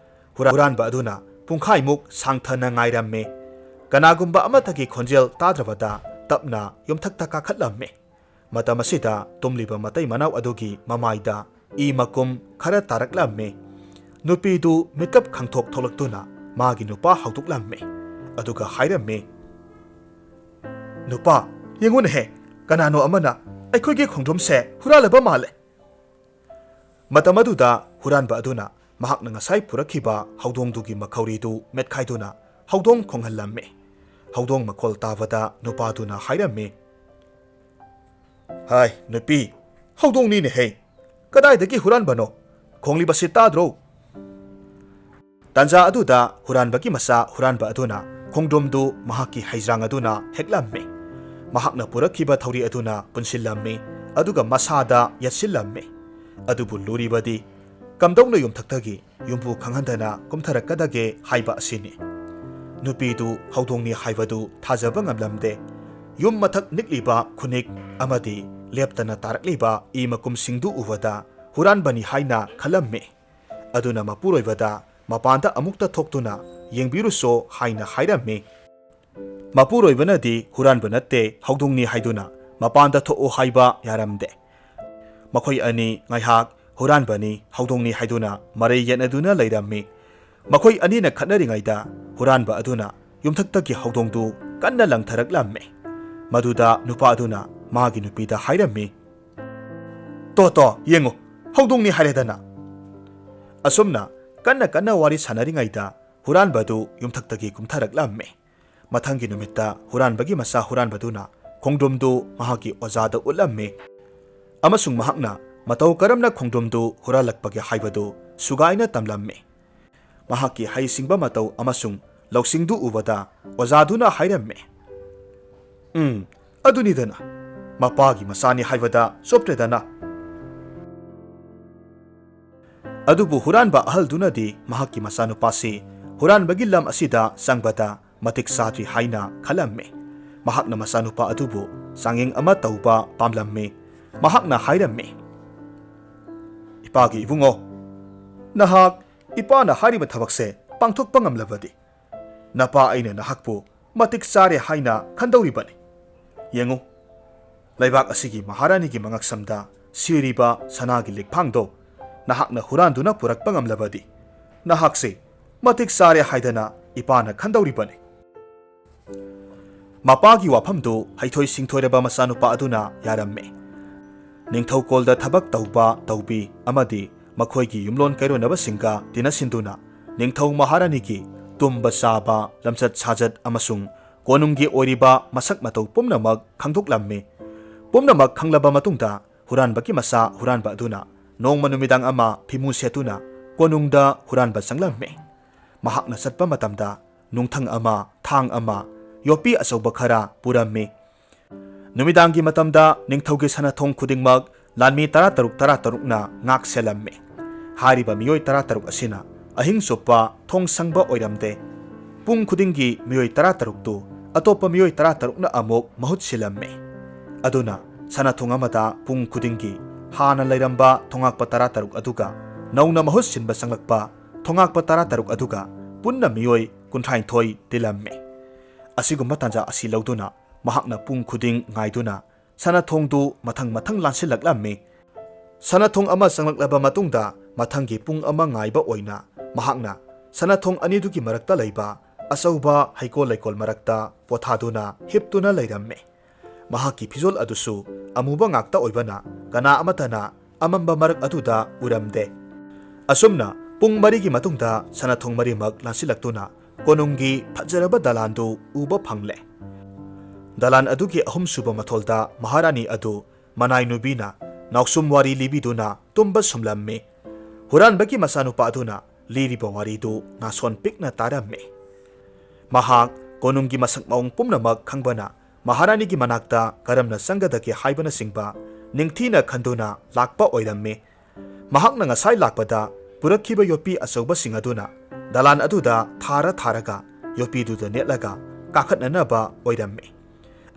ꯍꯨꯔꯥ-, ꯍꯨꯔꯥꯟꯕ ꯑꯗꯨꯅ ꯄꯨꯡꯈꯥꯏꯃꯨꯛ ꯁꯥꯡꯊꯅ ꯉꯥꯏꯔꯝꯃꯤ꯫ ꯀꯅꯥꯒꯨꯝꯕ ꯑꯃꯠꯇꯒꯤ ꯈꯣꯟꯖꯦꯜ ꯇꯥꯗ꯭ꯔꯕꯗ ꯇꯞꯅ ꯌꯨꯝꯊꯛꯇ ꯀꯥꯈꯠꯂꯝꯃꯤ꯫ ꯃꯇꯝ ꯑꯁꯤꯗ ꯇꯨꯝꯂꯤꯕ ꯃꯇꯩ ꯃꯅꯥꯎ ꯑꯗꯨꯒꯤ ꯃꯃꯥꯏꯗ ꯏ ꯃꯀꯨꯝ ꯈꯔ ꯇꯥꯔꯛꯂꯝꯃꯤ꯫ ꯅꯨꯄꯤꯗꯨ ꯃꯤꯀꯞ ꯈꯪꯊꯣꯛ ꯊꯣꯛꯂꯛꯇꯨꯅ ꯃꯥꯒꯤ ꯅꯨꯄꯥ ꯍꯧꯗꯣꯛꯂꯝꯃꯤ꯫ ꯑꯗꯨꯒ ꯍꯥꯏꯔꯝꯃꯤ, "ꯅꯨꯄꯥ, ꯌꯦꯡꯉꯨꯅꯦꯍꯦ, ꯀꯅꯥꯅꯣ ꯑꯃꯅ ꯑꯩꯈꯣꯏꯒꯤ ꯈꯣꯡꯗ꯭ꯔꯨꯝꯁꯦ ꯍꯨꯔꯥꯜꯂꯕ ꯃꯥꯜꯂꯦ!" ꯃꯇꯝ ꯑꯗꯨꯗ ꯍꯨꯔꯥꯟꯕ ꯑꯗꯨꯅ ꯃꯍꯥꯛꯅ ꯉꯁꯥꯏ ꯄꯨꯔꯛꯈꯤꯕ ꯍꯧꯗꯣꯡꯗꯨꯒꯤ ꯃꯈꯧꯔꯤꯗꯨ ꯃꯦꯠꯈꯥꯏꯗꯨꯅ ꯍꯧꯗꯣꯡ ꯈꯣꯡꯍꯜꯂꯝꯃꯤ꯫ ꯍꯧꯗꯣꯡ ꯃꯈꯣꯜ ꯇꯥꯕꯗ ꯅꯨꯄꯥꯗꯨꯅ ꯍꯥꯏꯔꯝꯃꯤ, "ꯍꯥꯏ, ꯅꯨꯄꯤ, ꯍꯧꯗꯣꯡꯅꯤꯅꯦꯍꯦ! "ꯀꯗꯥꯏꯗꯒꯤ ꯍꯨꯔꯥꯟꯕꯅꯣ? ꯈꯣꯡꯂꯤꯕꯁꯤ ꯇꯥꯗ꯭ꯔꯣ?" ꯇꯥꯟꯖꯥ ꯑꯗꯨꯗ ꯍꯨꯔꯥꯟꯕꯒꯤ ꯃꯆꯥ ꯍꯨꯔꯥꯟꯕ ꯑꯗꯨꯅ ꯈꯣꯡꯗ꯭ꯔꯨꯝꯗꯨ ꯃꯍꯥꯛꯀꯤ ꯍꯩꯖ꯭ꯔꯥꯡ ꯑꯗꯨꯅ ꯍꯦꯛꯂꯝꯃꯤ꯫ ꯃꯍꯥꯛꯅ ꯄꯨꯔꯛꯈꯤꯕ ꯊꯧꯔꯤ ꯑꯗꯨꯅ ꯄꯨꯟꯁꯤꯜꯂꯝꯃꯤ, ꯑꯗꯨꯒ ꯃꯁꯥꯗ ꯌꯦꯠꯁꯤꯜꯂꯝꯃꯤ꯫ ꯑꯗꯨꯕꯨ ꯂꯨꯔꯤꯕꯗꯤ, ꯀꯝꯗꯧꯅ ꯌꯨꯝꯊꯛꯇꯒꯤ ꯌꯨꯝꯕꯨ ꯈꯪꯍꯟꯗꯅ ꯀꯨꯝꯊꯔꯛꯀꯗꯒꯦ ꯍꯥꯏꯕ ꯑꯁꯤꯅꯤ꯫ ꯅꯨꯄꯤꯗꯨ ꯍꯧꯗꯣꯡꯅꯤ ꯍꯥꯏꯕꯗꯨ ꯊꯥꯖꯕ ꯉꯝꯂꯝꯗꯦ꯫ ꯌꯨꯝ ꯃꯊꯛ ꯅꯤꯛꯂꯤꯕ ꯈꯨꯅꯤꯛ ꯑꯃꯗꯤ ꯂꯦꯞꯇꯅ ꯇꯥꯔꯛꯂꯤꯕ ꯏ ꯃꯀꯨꯝꯁꯤꯡꯗꯨ ꯎꯕꯗ ꯍꯨꯔꯥꯟꯕꯅꯤ ꯍꯥꯏꯅ ꯈꯜꯂꯝꯃꯤ꯫ ꯑꯗꯨꯅ ꯃꯄꯨꯔꯣꯏꯕꯗ ꯃꯄꯥꯟꯗ ꯑꯃꯨꯛꯇ ꯊꯣꯛꯇꯨꯅ ꯌꯦꯡꯕꯤꯔꯨꯆꯣ ꯍꯥꯏꯅ ꯍꯥꯏꯔꯝꯃꯤ꯫ ꯃꯄꯨꯔꯣꯏꯕꯅꯗꯤ ꯍꯨꯔꯥꯟꯕ ꯅꯠꯇꯦ, ꯍꯧꯗꯣꯡꯅꯤ ꯍꯥꯏꯗꯨꯅ ꯃꯄꯥꯟꯗ ꯊꯣꯛꯎ ꯍꯥꯏꯕ ꯌꯥꯔꯝꯗꯦ꯫ ꯃꯈꯣꯏ ꯑꯅꯤ ꯉꯥꯏꯍꯥꯛ ꯍꯨꯔꯥꯟꯕꯅꯤ, ꯍꯧꯗꯣꯡꯅꯤ ꯍꯥꯏꯗꯨꯅ ꯃꯔꯩ ꯌꯦꯠꯅꯗꯨꯅ ꯂꯩꯔꯝꯃꯤ꯫ ꯃꯈꯣꯏ ꯑꯅꯤꯅ ꯈꯠꯅꯔꯤꯉꯩꯗ ꯍꯨꯔꯥꯟꯕ ꯑꯗꯨꯅ ꯌꯨꯝꯊꯛꯇꯒꯤ ꯍꯧꯗꯣꯡꯗꯨ ꯀꯟꯅ ꯂꯪꯊꯔꯛꯂꯝꯃꯤ꯫ ꯃꯗꯨꯗ ꯅꯨꯄꯥ ꯑꯗꯨꯅ ꯃꯥꯒꯤ ꯅꯨꯄꯤꯗ ꯍꯥꯏꯔꯝꯃꯤ, "ꯇꯣ, ꯇꯣ, ꯌꯦꯡꯉꯨ, ꯍꯧꯗꯣꯡꯅꯤ ꯍꯥꯏꯔꯦꯗꯅ!" ꯑꯁꯨꯝꯅ ꯀꯟꯅ ꯀꯟꯅ ꯋꯥꯔꯤ ꯁꯥꯟꯅꯔꯤꯉꯩꯗ ꯍꯨꯔꯥꯟꯕꯗꯨ ꯌꯨꯝꯊꯛꯇꯒꯤ ꯀꯨꯝꯊꯔꯛꯂꯝꯃꯤ꯫ ꯃꯊꯪꯒꯤ ꯅꯨꯃꯤꯠꯇ ꯍꯨꯔꯥꯟꯕꯒꯤ ꯃꯆꯥ ꯍꯨꯔꯥꯟꯕꯗꯨꯅ ꯈꯣꯡꯗ꯭ꯔꯨꯝꯗꯨ ꯃꯍꯥꯛꯀꯤ ꯑꯣꯖꯥꯗ ꯎꯠꯂꯝꯃꯤ, ꯑꯃꯁꯨꯡ ꯃꯍꯥꯛꯅ ꯃꯇꯧ ꯀꯔꯝꯅ ꯈꯣꯡꯗ꯭ꯔꯨꯝꯗꯨ ꯍꯨꯔꯥꯜꯂꯛꯄꯒꯦ ꯍꯥꯏꯕꯗꯨ ꯁꯨꯒꯥꯏꯅ ꯇꯝꯂꯝꯃꯤ꯫ ꯃꯍꯥꯛꯀꯤ ꯍꯩꯁꯤꯡꯕ ꯃꯇꯧ ꯑꯃꯁꯨꯡ ꯂꯧꯁꯤꯡꯗꯨ ꯎꯕꯗ ꯑꯣꯖꯥꯗꯨꯅ ꯍꯥꯏꯔꯝꯃꯤ, "ꯎꯝ, ꯑꯗꯨꯅꯤꯗꯅ, ꯃꯄꯥꯒꯤ ꯃꯆꯥꯅꯤ ꯍꯥꯏꯕꯗ ꯆꯣꯞꯇ꯭ꯔꯦꯗꯅ!" ꯑꯗꯨꯕꯨ ꯍꯨꯔꯥꯟꯕ ꯑꯍꯜꯗꯨꯅꯗꯤ ꯃꯍꯥꯛꯀꯤ ꯃꯆꯥꯅꯨꯄꯥꯁꯤ ꯍꯨꯔꯥꯟꯕꯒꯤ ꯂꯝ ꯑꯁꯤꯗ ꯆꯪꯕꯗ ꯃꯇꯤꯛ ꯆꯥꯗ꯭ꯔꯤ ꯍꯥꯏꯅ ꯈꯜꯂꯝꯃꯤ꯫ ꯃꯍꯥꯛꯅ ꯃꯆꯥꯅꯨꯄꯥ ꯑꯗꯨꯕꯨ ꯆꯥꯡꯌꯦꯡ ꯑꯃ ꯇꯧꯕ ꯄꯥꯝꯂꯝꯃꯤ꯫ ꯃꯍꯥꯛꯅ ꯍꯥꯏꯔꯝꯃꯤ, "ꯏꯄꯥꯒꯤ ꯏꯕꯨꯡꯉꯣ, ꯅꯍꯥꯛ ꯏꯄꯥꯅ ꯍꯥꯏꯔꯤꯕ ꯊꯕꯛꯁꯦ ꯄꯥꯡꯊꯣꯛꯄ ꯉꯝꯂꯕꯗꯤ, ꯅꯄꯥ ꯑꯩꯅ ꯅꯍꯥꯛꯄꯨ ꯃꯇꯤꯛ ꯆꯥꯔꯦ ꯍꯥꯏꯅ ꯈꯟꯗꯧꯔꯤꯕꯅꯤ꯫ ꯌꯦꯡꯉꯨ, ꯂꯩꯕꯥꯛ ꯑꯁꯤꯒꯤ ꯃꯍꯥꯔꯥꯅꯤꯒꯤ ꯃꯉꯛꯁꯝꯗ ꯁꯤꯔꯤꯕ ꯁꯅꯥꯒꯤ ꯂꯤꯛꯐꯥꯡꯗꯣ ꯅꯍꯥꯛꯅ ꯍꯨꯔꯥꯟꯗꯨꯅ ꯄꯨꯔꯛꯄ ꯉꯝꯂꯕꯗꯤ, ꯅꯍꯥꯛꯁꯤ ꯃꯇꯤꯛ ꯆꯥꯔꯦ ꯍꯥꯏꯗꯅ ꯏꯄꯥꯅ ꯈꯟꯗꯧꯔꯤꯕꯅꯤ꯫" ꯃꯄꯥꯒꯤ ꯋꯥꯐꯝꯗꯨ ꯍꯩꯊꯣꯏ ꯁꯤꯡꯊꯣꯏꯔꯕ ꯃꯆꯥꯅꯨꯄꯥ ꯑꯗꯨꯅ ꯌꯥꯔꯝꯃꯤ꯫ ꯅꯤꯡꯊꯧꯀꯣꯜꯗ ꯊꯕꯛ ꯇꯧꯕ ꯇꯧꯕꯤ ꯑꯃꯗꯤ ꯃꯈꯣꯏꯒꯤ ꯌꯨꯝꯂꯣꯟ ꯀꯩꯔꯣꯟꯅꯕꯁꯤꯡꯒ ꯇꯤꯟꯅꯁꯤꯟꯗꯨꯅ ꯅꯤꯡꯊꯧ ꯃꯍꯥꯔꯥꯅꯤꯒꯤ ꯇꯨꯝꯕ ꯆꯥꯕ, ꯂꯝꯆꯠ ꯁꯥꯖꯠ ꯑꯃꯁꯨꯡ ꯀꯣꯅꯨꯡꯒꯤ ꯑꯣꯏꯔꯤꯕ ꯃꯁꯛ ꯃꯇꯧ ꯄꯨꯝꯅꯃꯛ ꯈꯪꯗꯣꯛꯂꯝꯃꯤ꯫ ꯄꯨꯝꯅꯃꯛ ꯈꯪꯂꯕ ꯃꯇꯨꯡꯗ ꯍꯨꯔꯥꯟꯕꯒꯤ ꯃꯆꯥ ꯍꯨꯔꯥꯟꯕ ꯑꯗꯨꯅ ꯅꯣꯡꯃ ꯅꯨꯃꯤꯗꯥꯡ ꯑꯃ ꯐꯤꯃꯨ ꯁꯦꯠꯇꯨꯅ ꯀꯣꯅꯨꯡꯗ ꯍꯨꯔꯥꯟꯕ ꯆꯪꯂꯝꯃꯤ꯫ ꯃꯍꯥꯛꯅ ꯆꯠꯄ ꯃꯇꯝꯗ ꯅꯨꯡꯊꯪ ꯑꯃ, ꯊꯥꯡ ꯑꯃ, ꯌꯣꯠꯄꯤ ꯑꯆꯧꯕ ꯈꯔ ꯄꯨꯔꯝꯃꯤ꯫ ꯅꯨꯃꯤꯗꯥꯡꯒꯤ ꯃꯇꯝꯗ ꯅꯤꯡꯊꯧꯒꯤ ꯁꯅꯥꯊꯣꯡ ꯈꯨꯗꯤꯡꯃꯛ ꯂꯥꯟꯃꯤ ꯇꯔꯥꯇꯔꯨꯛ ꯇꯔꯥꯇꯔꯨꯛꯅ ꯉꯥꯛ ꯁꯦꯜꯂꯝꯃꯤ꯫ ꯍꯥꯏꯔꯤꯕ ꯃꯤꯑꯣꯏ ꯇꯔꯥꯇꯔꯨꯛ ꯑꯁꯤꯅ ꯑꯍꯤꯡ ꯆꯨꯞꯄ ꯊꯣꯡ ꯁꯪꯕ ꯑꯣꯏꯔꯝꯗꯦ꯫ ꯄꯨꯡ ꯈꯨꯗꯤꯡꯒꯤ ꯃꯤꯑꯣꯏ ꯇꯔꯥꯇꯔꯨꯛꯇꯨ ꯑꯇꯣꯞꯄ ꯃꯤꯑꯣꯏ ꯇꯔꯥꯇꯔꯨꯛꯅ ꯑꯃꯨꯛ ꯃꯍꯨꯠ ꯁꯤꯜꯂꯝꯃꯤ꯫ ꯑꯗꯨꯅ ꯁꯅꯥꯊꯣꯡ ꯑꯃꯗ ꯄꯨꯡ ꯈꯨꯗꯤꯡꯒꯤ ꯍꯥꯟꯅ ꯂꯩꯔꯝꯕ ꯊꯣꯉꯥꯛꯄ ꯇꯔꯥꯇꯔꯨꯛ ꯑꯗꯨꯒ ꯅꯧꯅ ꯃꯍꯨꯠ ꯁꯤꯟꯕ ꯆꯪꯂꯛꯄ ꯊꯣꯉꯥꯛꯄ ꯇꯔꯥꯇꯔꯨꯛ ꯑꯗꯨꯒ ꯄꯨꯟꯅ ꯃꯤꯑꯣꯏ ꯀꯨꯟꯊ꯭ꯔꯥꯅꯤꯊꯣꯏ ꯇꯤꯜꯂꯝꯃꯤ꯫ ꯑꯁꯤꯒꯨꯝꯕ ꯇꯥꯟꯖꯥ ꯑꯁꯤ ꯂꯧꯗꯨꯅ ꯃꯍꯥꯛꯅ ꯄꯨꯡ ꯈꯨꯗꯤꯡ ꯉꯥꯏꯗꯨꯅ ꯁꯅꯥꯊꯣꯡꯗꯨ ꯃꯊꯪ ꯃꯊꯪ ꯂꯥꯟꯁꯤꯜꯂꯛꯂꯝꯃꯤ꯫ ꯁꯅꯥꯊꯣꯡ ꯑꯃ ꯆꯪꯂꯛꯂꯕ ꯃꯇꯨꯡꯗ ꯃꯊꯪꯒꯤ ꯄꯨꯡ ꯑꯃ ꯉꯥꯏꯕ ꯑꯣꯏꯅ ꯃꯍꯥꯛꯅ ꯁꯅꯥꯊꯣꯡ ꯑꯅꯤꯗꯨꯒꯤ ꯃꯔꯛꯇ ꯂꯩꯕ ꯑꯆꯧꯕ ꯍꯩꯀꯣꯜ ꯂꯩꯀꯣꯜ ꯃꯔꯛꯇ ꯄꯣꯊꯥꯗꯨꯅ ꯍꯤꯞꯇꯨꯅ ꯂꯩꯔꯝꯃꯤ꯫ ꯃꯍꯥꯛꯀꯤ ꯐꯤꯖꯣꯜ ꯑꯗꯨꯁꯨ ꯑꯃꯨꯕ ꯉꯥꯛꯇ ꯑꯣꯏꯕꯅ ꯀꯅꯥ ꯑꯃꯠꯇꯅ ꯑꯃꯝꯕ ꯃꯔꯛ ꯑꯗꯨꯗ ꯎꯔꯝꯗꯦ꯫ ꯑꯁꯨꯝꯅ ꯄꯨꯡ ꯃꯔꯤꯒꯤ ꯃꯇꯨꯡꯗ ꯁꯅꯥꯊꯣꯡ ꯃꯔꯤꯃꯛ ꯂꯥꯟꯁꯤꯜꯂꯛꯇꯨꯅ ꯀꯣꯅꯨꯡꯒꯤ ꯐꯖꯔꯕ ꯗꯂꯥꯟꯗꯨ ꯎꯕ ꯐꯪꯂꯦ꯫ ꯗꯂꯥꯟ ꯑꯗꯨꯒꯤ ꯑꯍꯨꯝꯁꯨꯕ ꯃꯊꯣꯜꯗ ꯃꯍꯥꯔꯥꯅꯤ ꯑꯗꯨ ꯃꯅꯥꯏ ꯅꯨꯄꯤꯅ ꯅꯥꯎꯁꯨꯝ ꯋꯥꯔꯤ ꯂꯤꯕꯤꯗꯨꯅ ꯇꯨꯝꯕ ꯁꯨꯝꯂꯝꯃꯤ꯫ ꯍꯨꯔꯥꯟꯕꯒꯤ ꯃꯆꯥꯅꯨꯄꯥ ꯑꯗꯨꯅ ꯂꯤꯔꯤꯕ ꯋꯥꯔꯤꯗꯨ ꯅꯥꯁꯣꯟ ꯄꯤꯛꯅ ꯇꯥꯔꯝꯃꯤ꯫ ꯃꯍꯥꯛ ꯀꯣꯅꯨꯡꯒꯤ ꯃꯁꯛ ꯃꯑꯣꯡ ꯄꯨꯝꯅꯃꯛ ꯈꯪꯕꯅ ꯃꯍꯥꯔꯥꯅꯤꯒꯤ ꯃꯅꯥꯛꯇ ꯀꯔꯝꯅ ꯆꯪꯒꯗꯒꯦ ꯍꯥꯏꯕꯅꯆꯤꯡꯕ ꯅꯤꯡꯊꯤꯅ ꯈꯟꯗꯨꯅ ꯂꯥꯛꯄ ꯑꯣꯏꯔꯝꯃꯤ꯫ ꯃꯍꯥꯛꯅ ꯉꯁꯥꯏ ꯂꯥꯛꯄꯗ ꯄꯨꯔꯛꯈꯤꯕ ꯌꯣꯠꯄꯤ ꯑꯆꯧꯕꯁꯤꯡ ꯑꯗꯨꯅ ꯗꯂꯥꯟ ꯑꯗꯨꯗ ꯊꯥꯔ ꯊꯥꯔꯒ ꯌꯣꯠꯄꯤꯗꯨꯗ ꯅꯦꯠꯂꯒ ꯀꯥꯈꯠꯅꯅꯕ ꯑꯣꯏꯔꯝꯃꯤ꯫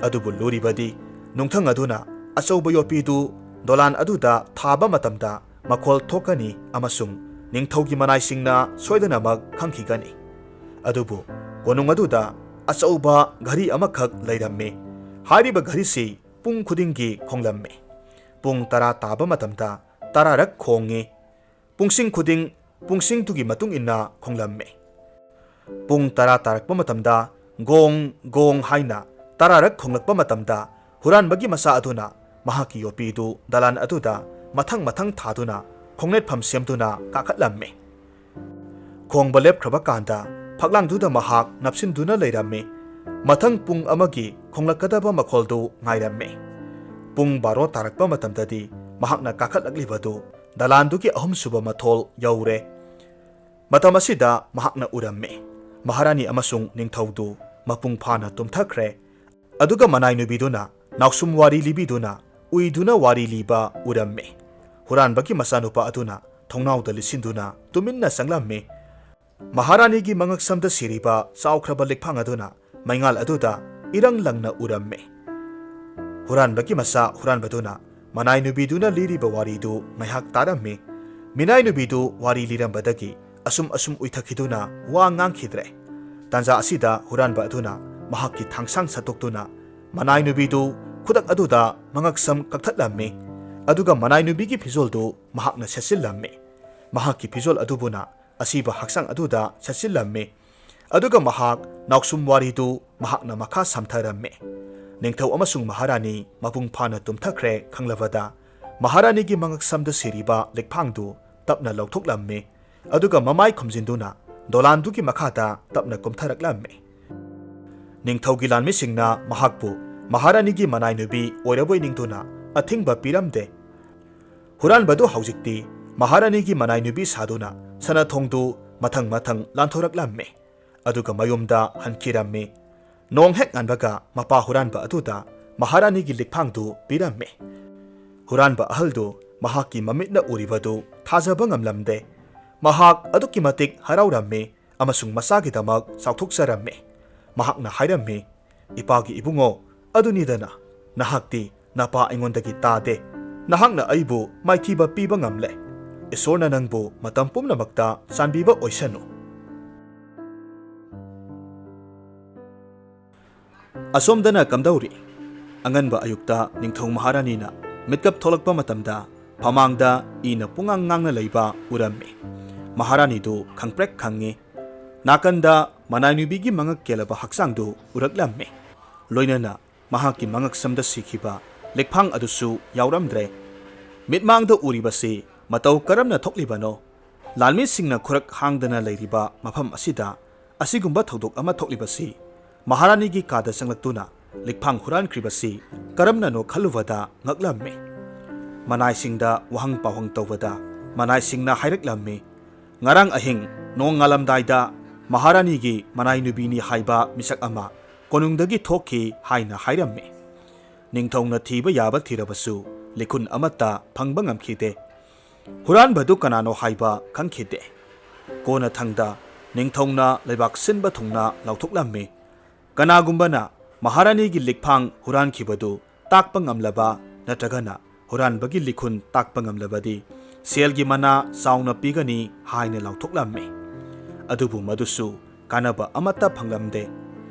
ꯑꯗꯨꯕꯨ ꯂꯨꯔꯤꯕꯗꯤ ꯅꯨꯡꯊꯪ ꯑꯗꯨꯅ ꯑꯆꯧꯕ ꯌꯣꯠꯄꯤꯗꯨ ꯗꯣꯂꯥꯟ ꯑꯗꯨꯗ ꯊꯥꯕ ꯃꯇꯝꯗ ꯃꯈꯣꯜ ꯊꯣꯛꯀꯅꯤ ꯑꯃꯁꯨꯡ ꯅꯤꯡꯊꯧꯒꯤ ꯃꯅꯥꯏꯁꯤꯡꯅ ꯁꯣꯏꯗꯅꯃꯛ ꯈꯪꯈꯤꯒꯅꯤ꯫ ꯑꯗꯨꯕꯨ ꯀꯣꯅꯨꯡ ꯑꯗꯨꯗ ꯑꯆꯧꯕ ꯘꯔꯤ ꯑꯃꯈꯛ ꯂꯩꯔꯝꯃꯤ꯫ ꯍꯥꯏꯔꯤꯕ ꯘꯔꯤꯁꯤ ꯄꯨꯡ ꯈꯨꯗꯤꯡꯒꯤ ꯈꯣꯡꯂꯝꯃꯤ꯫ ꯄꯨꯡ ꯇꯔꯥ ꯇꯥꯕ ꯃꯇꯝꯗ ꯇꯔꯥꯔꯛ ꯈꯣꯡꯉꯤ꯫ ꯄꯨꯡꯁꯤꯡ ꯈꯨꯗꯤꯡ ꯄꯨꯡꯁꯤꯡꯗꯨꯒꯤ ꯃꯇꯨꯡ ꯏꯟꯅ ꯈꯣꯡꯂꯝꯃꯤ꯫ ꯄꯨꯡ ꯇꯔꯥ ꯇꯥꯔꯛꯄ ꯃꯇꯝꯗ ꯒꯣꯡ ꯒꯣꯡ ꯍꯥꯏꯅ ꯇꯔꯥꯔꯛ ꯈꯣꯡꯂꯛꯄ ꯃꯇꯝꯗ ꯍꯨꯔꯥꯟꯕꯒꯤ ꯃꯆꯥ ꯑꯗꯨꯅ ꯃꯍꯥꯛꯀꯤ ꯌꯣꯠꯄꯤꯗꯨ ꯗꯂꯥꯟ ꯑꯗꯨꯗ ꯃꯊꯪ ꯃꯊꯪ ꯊꯥꯗꯨꯅ ꯈꯣꯡꯅꯦꯠꯐꯝ ꯁꯦꯝꯗꯨꯅ ꯀꯥꯈꯠꯂꯝꯃꯤ꯫ ꯈꯣꯡꯕ ꯂꯦꯞꯈ꯭ꯔꯕ ꯀꯥꯟꯗ ꯐꯛꯂꯥꯡꯗꯨꯗ ꯃꯍꯥꯛ ꯅꯞꯁꯤꯟꯗꯨꯅ ꯂꯩꯔꯝꯃꯤ꯫ ꯃꯊꯪ ꯄꯨꯡ ꯑꯃꯒꯤ ꯈꯣꯡꯂꯛꯀꯗꯕ ꯃꯈꯣꯜꯗꯨ ꯉꯥꯏꯔꯝꯃꯤ꯫ ꯄꯨꯡ ꯕꯥꯔꯣ ꯇꯥꯔꯛꯄ ꯃꯇꯝꯗꯗꯤ ꯃꯍꯥꯛꯅ ꯀꯥꯈꯠꯂꯛꯂꯤꯕꯗꯨ ꯗꯂꯥꯟꯗꯨꯒꯤ ꯑꯍꯨꯝꯁꯨꯕ ꯃꯊꯣꯜ ꯌꯧꯔꯦ꯫ ꯃꯇꯝ ꯑꯁꯤꯗ ꯃꯍꯥꯛꯅ ꯎꯔꯝꯃꯤ, ꯃꯍꯥꯔꯥꯅꯤ ꯑꯃꯁꯨꯡ ꯅꯤꯡꯊꯧꯗꯨ ꯃꯄꯨꯡ ꯐꯥꯅ ꯇꯨꯝꯊꯈ꯭ꯔꯦ꯫ ꯑꯗꯨꯒ ꯃꯅꯥꯏ ꯅꯨꯄꯤꯗꯨꯅ ꯅꯥꯎꯁꯨꯝ ꯋꯥꯔꯤ ꯂꯤꯕꯤꯗꯨꯅ ꯎꯏꯗꯨꯅ ꯋꯥꯔꯤ ꯂꯤꯕ ꯎꯔꯝꯃꯤ꯫ ꯍꯨꯔꯥꯟꯕꯒꯤ ꯃꯆꯥꯅꯨꯄꯥ ꯑꯗꯨꯅ ꯊꯣꯡꯅꯥꯎꯗ ꯂꯤꯁꯤꯟꯗꯨꯅ ꯇꯨꯃꯤꯟꯅ ꯆꯪꯂꯝꯃꯤ꯫ ꯃꯍꯥꯔꯥꯅꯤꯒꯤ ꯃꯉꯛꯁꯝꯗ ꯁꯤꯔꯤꯕ ꯆꯥꯎꯈ꯭ꯔꯕ ꯂꯤꯛꯐꯥꯡ ꯑꯗꯨꯅ ꯃꯩꯉꯥꯜ ꯑꯗꯨꯗ ꯏꯔꯪ ꯂꯪꯅ ꯎꯔꯝꯃꯤ꯫ ꯍꯨꯔꯥꯟꯕꯒꯤ ꯃꯆꯥ ꯍꯨꯔꯥꯟꯕꯗꯨꯅ ꯃꯅꯥꯏ ꯅꯨꯄꯤꯗꯨꯅ ꯂꯤꯔꯤꯕ ꯋꯥꯔꯤꯗꯨ ꯉꯥꯏꯍꯥꯛ ꯇꯥꯔꯝꯃꯤ꯫ ꯃꯤꯅꯥꯏ ꯅꯨꯄꯤꯗꯨ ꯋꯥꯔꯤ ꯂꯤꯔꯝꯕꯗꯒꯤ ꯑꯁꯨꯝ ꯑꯁꯨꯝ ꯎꯏꯊꯈꯤꯗꯨꯅ ꯋꯥ ꯉꯥꯡꯈꯤꯗ꯭ꯔꯦ꯫ ꯇꯥꯟꯖꯥ ꯑꯁꯤꯗ ꯍꯨꯔꯥꯟꯕ ꯑꯗꯨꯅ ꯃꯍꯥꯛꯀꯤ ꯊꯥꯡꯁꯥꯡ ꯁꯠꯇꯣꯛꯇꯨꯅ ꯃꯅꯥꯏ ꯅꯨꯄꯤꯗꯨ ꯈꯨꯗꯛ ꯑꯗꯨꯗ ꯃꯉꯛꯁꯝ ꯀꯛꯊꯠꯂꯝꯃꯤ꯫ ꯑꯗꯨꯒ ꯃꯅꯥꯏ ꯅꯨꯄꯤꯒꯤ ꯐꯤꯖꯣꯜꯗꯨ ꯃꯍꯥꯛꯅ ꯁꯦꯠꯆꯤꯜꯂꯝꯃꯤ꯫ ꯃꯍꯥꯛꯀꯤ ꯐꯤꯖꯣꯜ ꯑꯗꯨꯕꯨꯅ ꯑꯁꯤꯕ ꯍꯛꯆꯥꯡ ꯑꯗꯨꯗ ꯁꯦꯠꯆꯤꯜꯂꯝꯃꯤ꯫ ꯑꯗꯨꯒ ꯃꯍꯥꯛ ꯅꯥꯎꯁꯨꯝ ꯋꯥꯔꯤꯗꯨ ꯃꯍꯥꯛꯅ ꯃꯈꯥ ꯁꯝꯊꯔꯝꯃꯤ꯫ ꯅꯤꯡꯊꯧ ꯑꯃꯁꯨꯡ ꯃꯍꯥꯔꯥꯅꯤ ꯃꯄꯨꯡ ꯐꯥꯅ ꯇꯨꯝꯊꯈ꯭ꯔꯦ ꯈꯪꯂꯕꯗ, ꯃꯍꯥꯔꯥꯅꯤꯒꯤ ꯃꯉꯛꯁꯝꯗ ꯁꯤꯔꯤꯕ ꯂꯤꯛꯐꯥꯡꯗꯨ ꯇꯞꯅ ꯂꯧꯊꯣꯛꯂꯝꯃꯤ꯫ ꯑꯗꯨꯒ ꯃꯃꯥꯏ ꯈꯨꯝꯖꯤꯟꯗꯨꯅ ꯗꯣꯂꯥꯟꯗꯨꯒꯤ ꯃꯈꯥꯗ ꯇꯞꯅ ꯀꯨꯝꯊꯔꯛꯂꯝꯃꯤ꯫ ꯅꯤꯡꯊꯧꯒꯤ ꯂꯥꯟꯃꯤꯁꯤꯡꯅ ꯃꯍꯥꯛꯄꯨ ꯃꯍꯥꯔꯥꯅꯤꯒꯤ ꯃꯅꯥꯏ ꯅꯨꯄꯤ ꯑꯣꯏꯔꯕꯣꯏ ꯅꯤꯡꯗꯨꯅ ꯑꯊꯤꯡꯕ ꯄꯤꯔꯝꯗꯦ꯫ ꯍꯨꯔꯥꯟꯕꯗꯨ ꯍꯧꯖꯤꯛꯇꯤ ꯃꯍꯥꯔꯥꯅꯤꯒꯤ ꯃꯅꯥꯏ ꯅꯨꯄꯤ ꯁꯥꯗꯨꯅ ꯁꯅꯥꯊꯣꯡꯗꯨ ꯃꯊꯪ ꯃꯊꯪ ꯂꯥꯟꯊꯣꯔꯛꯂꯝꯃꯤ꯫ ꯑꯗꯨꯒ ꯃꯌꯨꯝꯗ ꯍꯟꯈꯤꯔꯝꯃꯤ꯫ ꯅꯣꯡ ꯍꯦꯛ ꯉꯥꯟꯕꯒ ꯃꯄꯥ ꯍꯨꯔꯥꯟꯕ ꯑꯗꯨꯗ ꯃꯍꯥꯔꯥꯅꯤꯒꯤ ꯂꯤꯛꯐꯥꯡꯗꯨ ꯄꯤꯔꯝꯃꯤ꯫ ꯍꯨꯔꯥꯟꯕ ꯑꯍꯜꯗꯨ ꯃꯍꯥꯛꯀꯤ ꯃꯃꯤꯠꯅ ꯎꯔꯤꯕꯗꯨ ꯊꯥꯖꯕ ꯉꯝꯂꯝꯗꯦ꯫ ꯃꯍꯥꯛ ꯑꯗꯨꯛꯀꯤ ꯃꯇꯤꯛ ꯍꯔꯥꯎꯔꯝꯃꯤ ꯑꯃꯁꯨꯡ ꯃꯆꯥꯒꯤꯗꯃꯛ ꯆꯥꯎꯊꯣꯛꯆꯔꯝꯃꯤ꯫ ꯃꯍꯥꯛꯅ ꯍꯥꯏꯔꯝꯃꯤ, "ꯏꯄꯥꯒꯤ ꯏꯕꯨꯡꯉꯣ ꯑꯗꯨꯅꯤꯗꯅ, ꯅꯍꯥꯛꯇꯤ ꯅꯄꯥ ꯑꯩꯉꯣꯟꯗꯒꯤ ꯇꯥꯗꯦ꯫ ꯅꯍꯥꯛꯅ ꯑꯩꯕꯨ ꯃꯥꯏꯊꯤꯕ ꯄꯤꯕ ꯉꯝꯂꯦ꯫ ꯏꯁꯣꯔꯅ ꯅꯪꯕꯨ ꯃꯇꯝ ꯄꯨꯝꯅꯃꯛꯇ ꯆꯥꯟꯕꯤꯕ ꯑꯣꯏꯁꯅꯨ꯫" ꯑꯁꯣꯝꯗꯅ ꯀꯝꯗꯧꯔꯤ? ꯑꯉꯟꯕ ꯑꯌꯨꯛꯇ ꯅꯤꯡꯊꯧ ꯃꯍꯥꯔꯥꯅꯤꯅ ꯃꯤꯠꯀꯞ ꯊꯣꯛꯂꯛꯄ ꯃꯇꯝꯗ ꯐꯃꯥꯡꯗ ꯏꯅ ꯄꯨꯡꯉꯥꯡ ꯉꯥꯡꯅ ꯂꯩꯕ ꯎꯔꯝꯃꯤ꯫ ꯃꯍꯥꯔꯥꯅꯤꯗꯨ ꯈꯪꯄ꯭ꯔꯦꯛ ꯈꯪꯉꯤ꯫ ꯅꯥꯀꯟꯗ ꯃꯅꯥꯏꯅꯨꯕꯤꯒꯤ ꯃꯉꯛ ꯀꯦꯜꯂꯕ ꯍꯛꯆꯥꯡꯗꯨ ꯎꯔꯛꯂꯝꯃꯤ꯫ ꯂꯣꯏꯅꯅ ꯃꯍꯥꯛꯀꯤ ꯃꯉꯛꯁꯝꯗ ꯁꯤꯈꯤꯕ ꯂꯤꯛꯐꯥꯡ ꯑꯗꯨꯁꯨ ꯌꯥꯎꯔꯝꯗ꯭ꯔꯦ꯫ ꯃꯤꯠꯃꯥꯡꯗ ꯎꯔꯤꯕꯁꯤ ꯃꯇꯧ ꯀꯔꯝꯅ ꯊꯣꯛꯂꯤꯕꯅꯣ? ꯂꯥꯟꯃꯤꯁꯤꯡꯅ ꯈꯨꯔꯛ ꯍꯥꯡꯗꯅ ꯂꯩꯔꯤꯕ ꯃꯐꯝ ꯑꯁꯤꯗ ꯑꯁꯤꯒꯨꯝꯕ ꯊꯧꯗꯣꯛ ꯑꯃ ꯊꯣꯛꯂꯤꯕꯁꯤ, ꯃꯍꯥꯔꯥꯅꯤꯒꯤ ꯀꯥꯗ ꯆꯪꯂꯛꯇꯨꯅ ꯂꯤꯛꯐꯥꯡ ꯍꯨꯔꯥꯟꯈ꯭ꯔꯤꯕꯁꯤ ꯀꯔꯝꯅꯅꯣ ꯈꯜꯂꯨꯕꯗ ꯉꯛꯂꯝꯃꯤ꯫ ꯃꯅꯥꯏꯁꯤꯡꯗ ꯋꯥꯍꯪ ꯄꯥꯎꯍꯪ ꯇꯧꯕꯗ ꯃꯅꯥꯏꯁꯤꯡꯅ ꯍꯥꯏꯔꯛꯂꯝꯃꯤ, ꯉꯔꯥꯡ ꯑꯍꯤꯡ ꯅꯣꯡ ꯉꯥꯜꯂꯝꯗꯥꯏꯗ ꯃꯍꯥꯔꯥꯅꯤꯒꯤ ꯃꯅꯥꯏ ꯅꯨꯄꯤꯅꯤ ꯍꯥꯏꯕ ꯃꯤꯁꯛ ꯑꯃ ꯀꯣꯅꯨꯡꯗꯒꯤ ꯊꯣꯛꯈꯤ ꯍꯥꯏꯅ ꯍꯥꯏꯔꯝꯃꯤ꯫ ꯅꯤꯡꯊꯧꯅ ꯊꯤꯕ ꯌꯥꯕ ꯊꯤꯔꯕꯁꯨ ꯂꯤꯈꯨꯟ ꯑꯃꯠꯇ ꯐꯪꯕ ꯉꯝꯈꯤꯗꯦ꯫ ꯍꯨꯔꯥꯟꯕꯗꯨ ꯀꯅꯥꯅꯣ ꯍꯥꯏꯕ ꯈꯪꯈꯤꯗꯦ꯫ ꯀꯣꯟꯅꯊꯪꯗ ꯅꯤꯡꯊꯧꯅ ꯂꯩꯕꯥꯛ ꯁꯤꯟꯕ ꯊꯨꯡꯅ ꯂꯥꯎꯊꯣꯛꯂꯝꯃꯤ, ꯀꯅꯥꯒꯨꯝꯕꯅ ꯃꯍꯥꯔꯥꯅꯤꯒꯤ ꯂꯤꯛꯐꯥꯡ ꯍꯨꯔꯥꯟꯈꯤꯕꯗꯨ ꯇꯥꯛꯄ ꯉꯝꯂꯕ ꯅꯠꯇ꯭ꯔꯒꯅ ꯍꯨꯔꯥꯟꯕꯒꯤ ꯂꯤꯈꯨꯟ ꯇꯥꯛꯄ ꯉꯝꯂꯕꯗꯤ ꯁꯦꯜꯒꯤ ꯃꯅꯥ ꯆꯥꯎꯅ ꯄꯤꯒꯅꯤ ꯍꯥꯏꯅ ꯂꯥꯎꯊꯣꯛꯂꯝꯃꯤ꯫ ꯑꯗꯨꯕꯨ ꯃꯗꯨꯁꯨ ꯀꯥꯟꯅꯕ ꯑꯃꯠꯇ ꯐꯪꯂꯝꯗꯦ꯫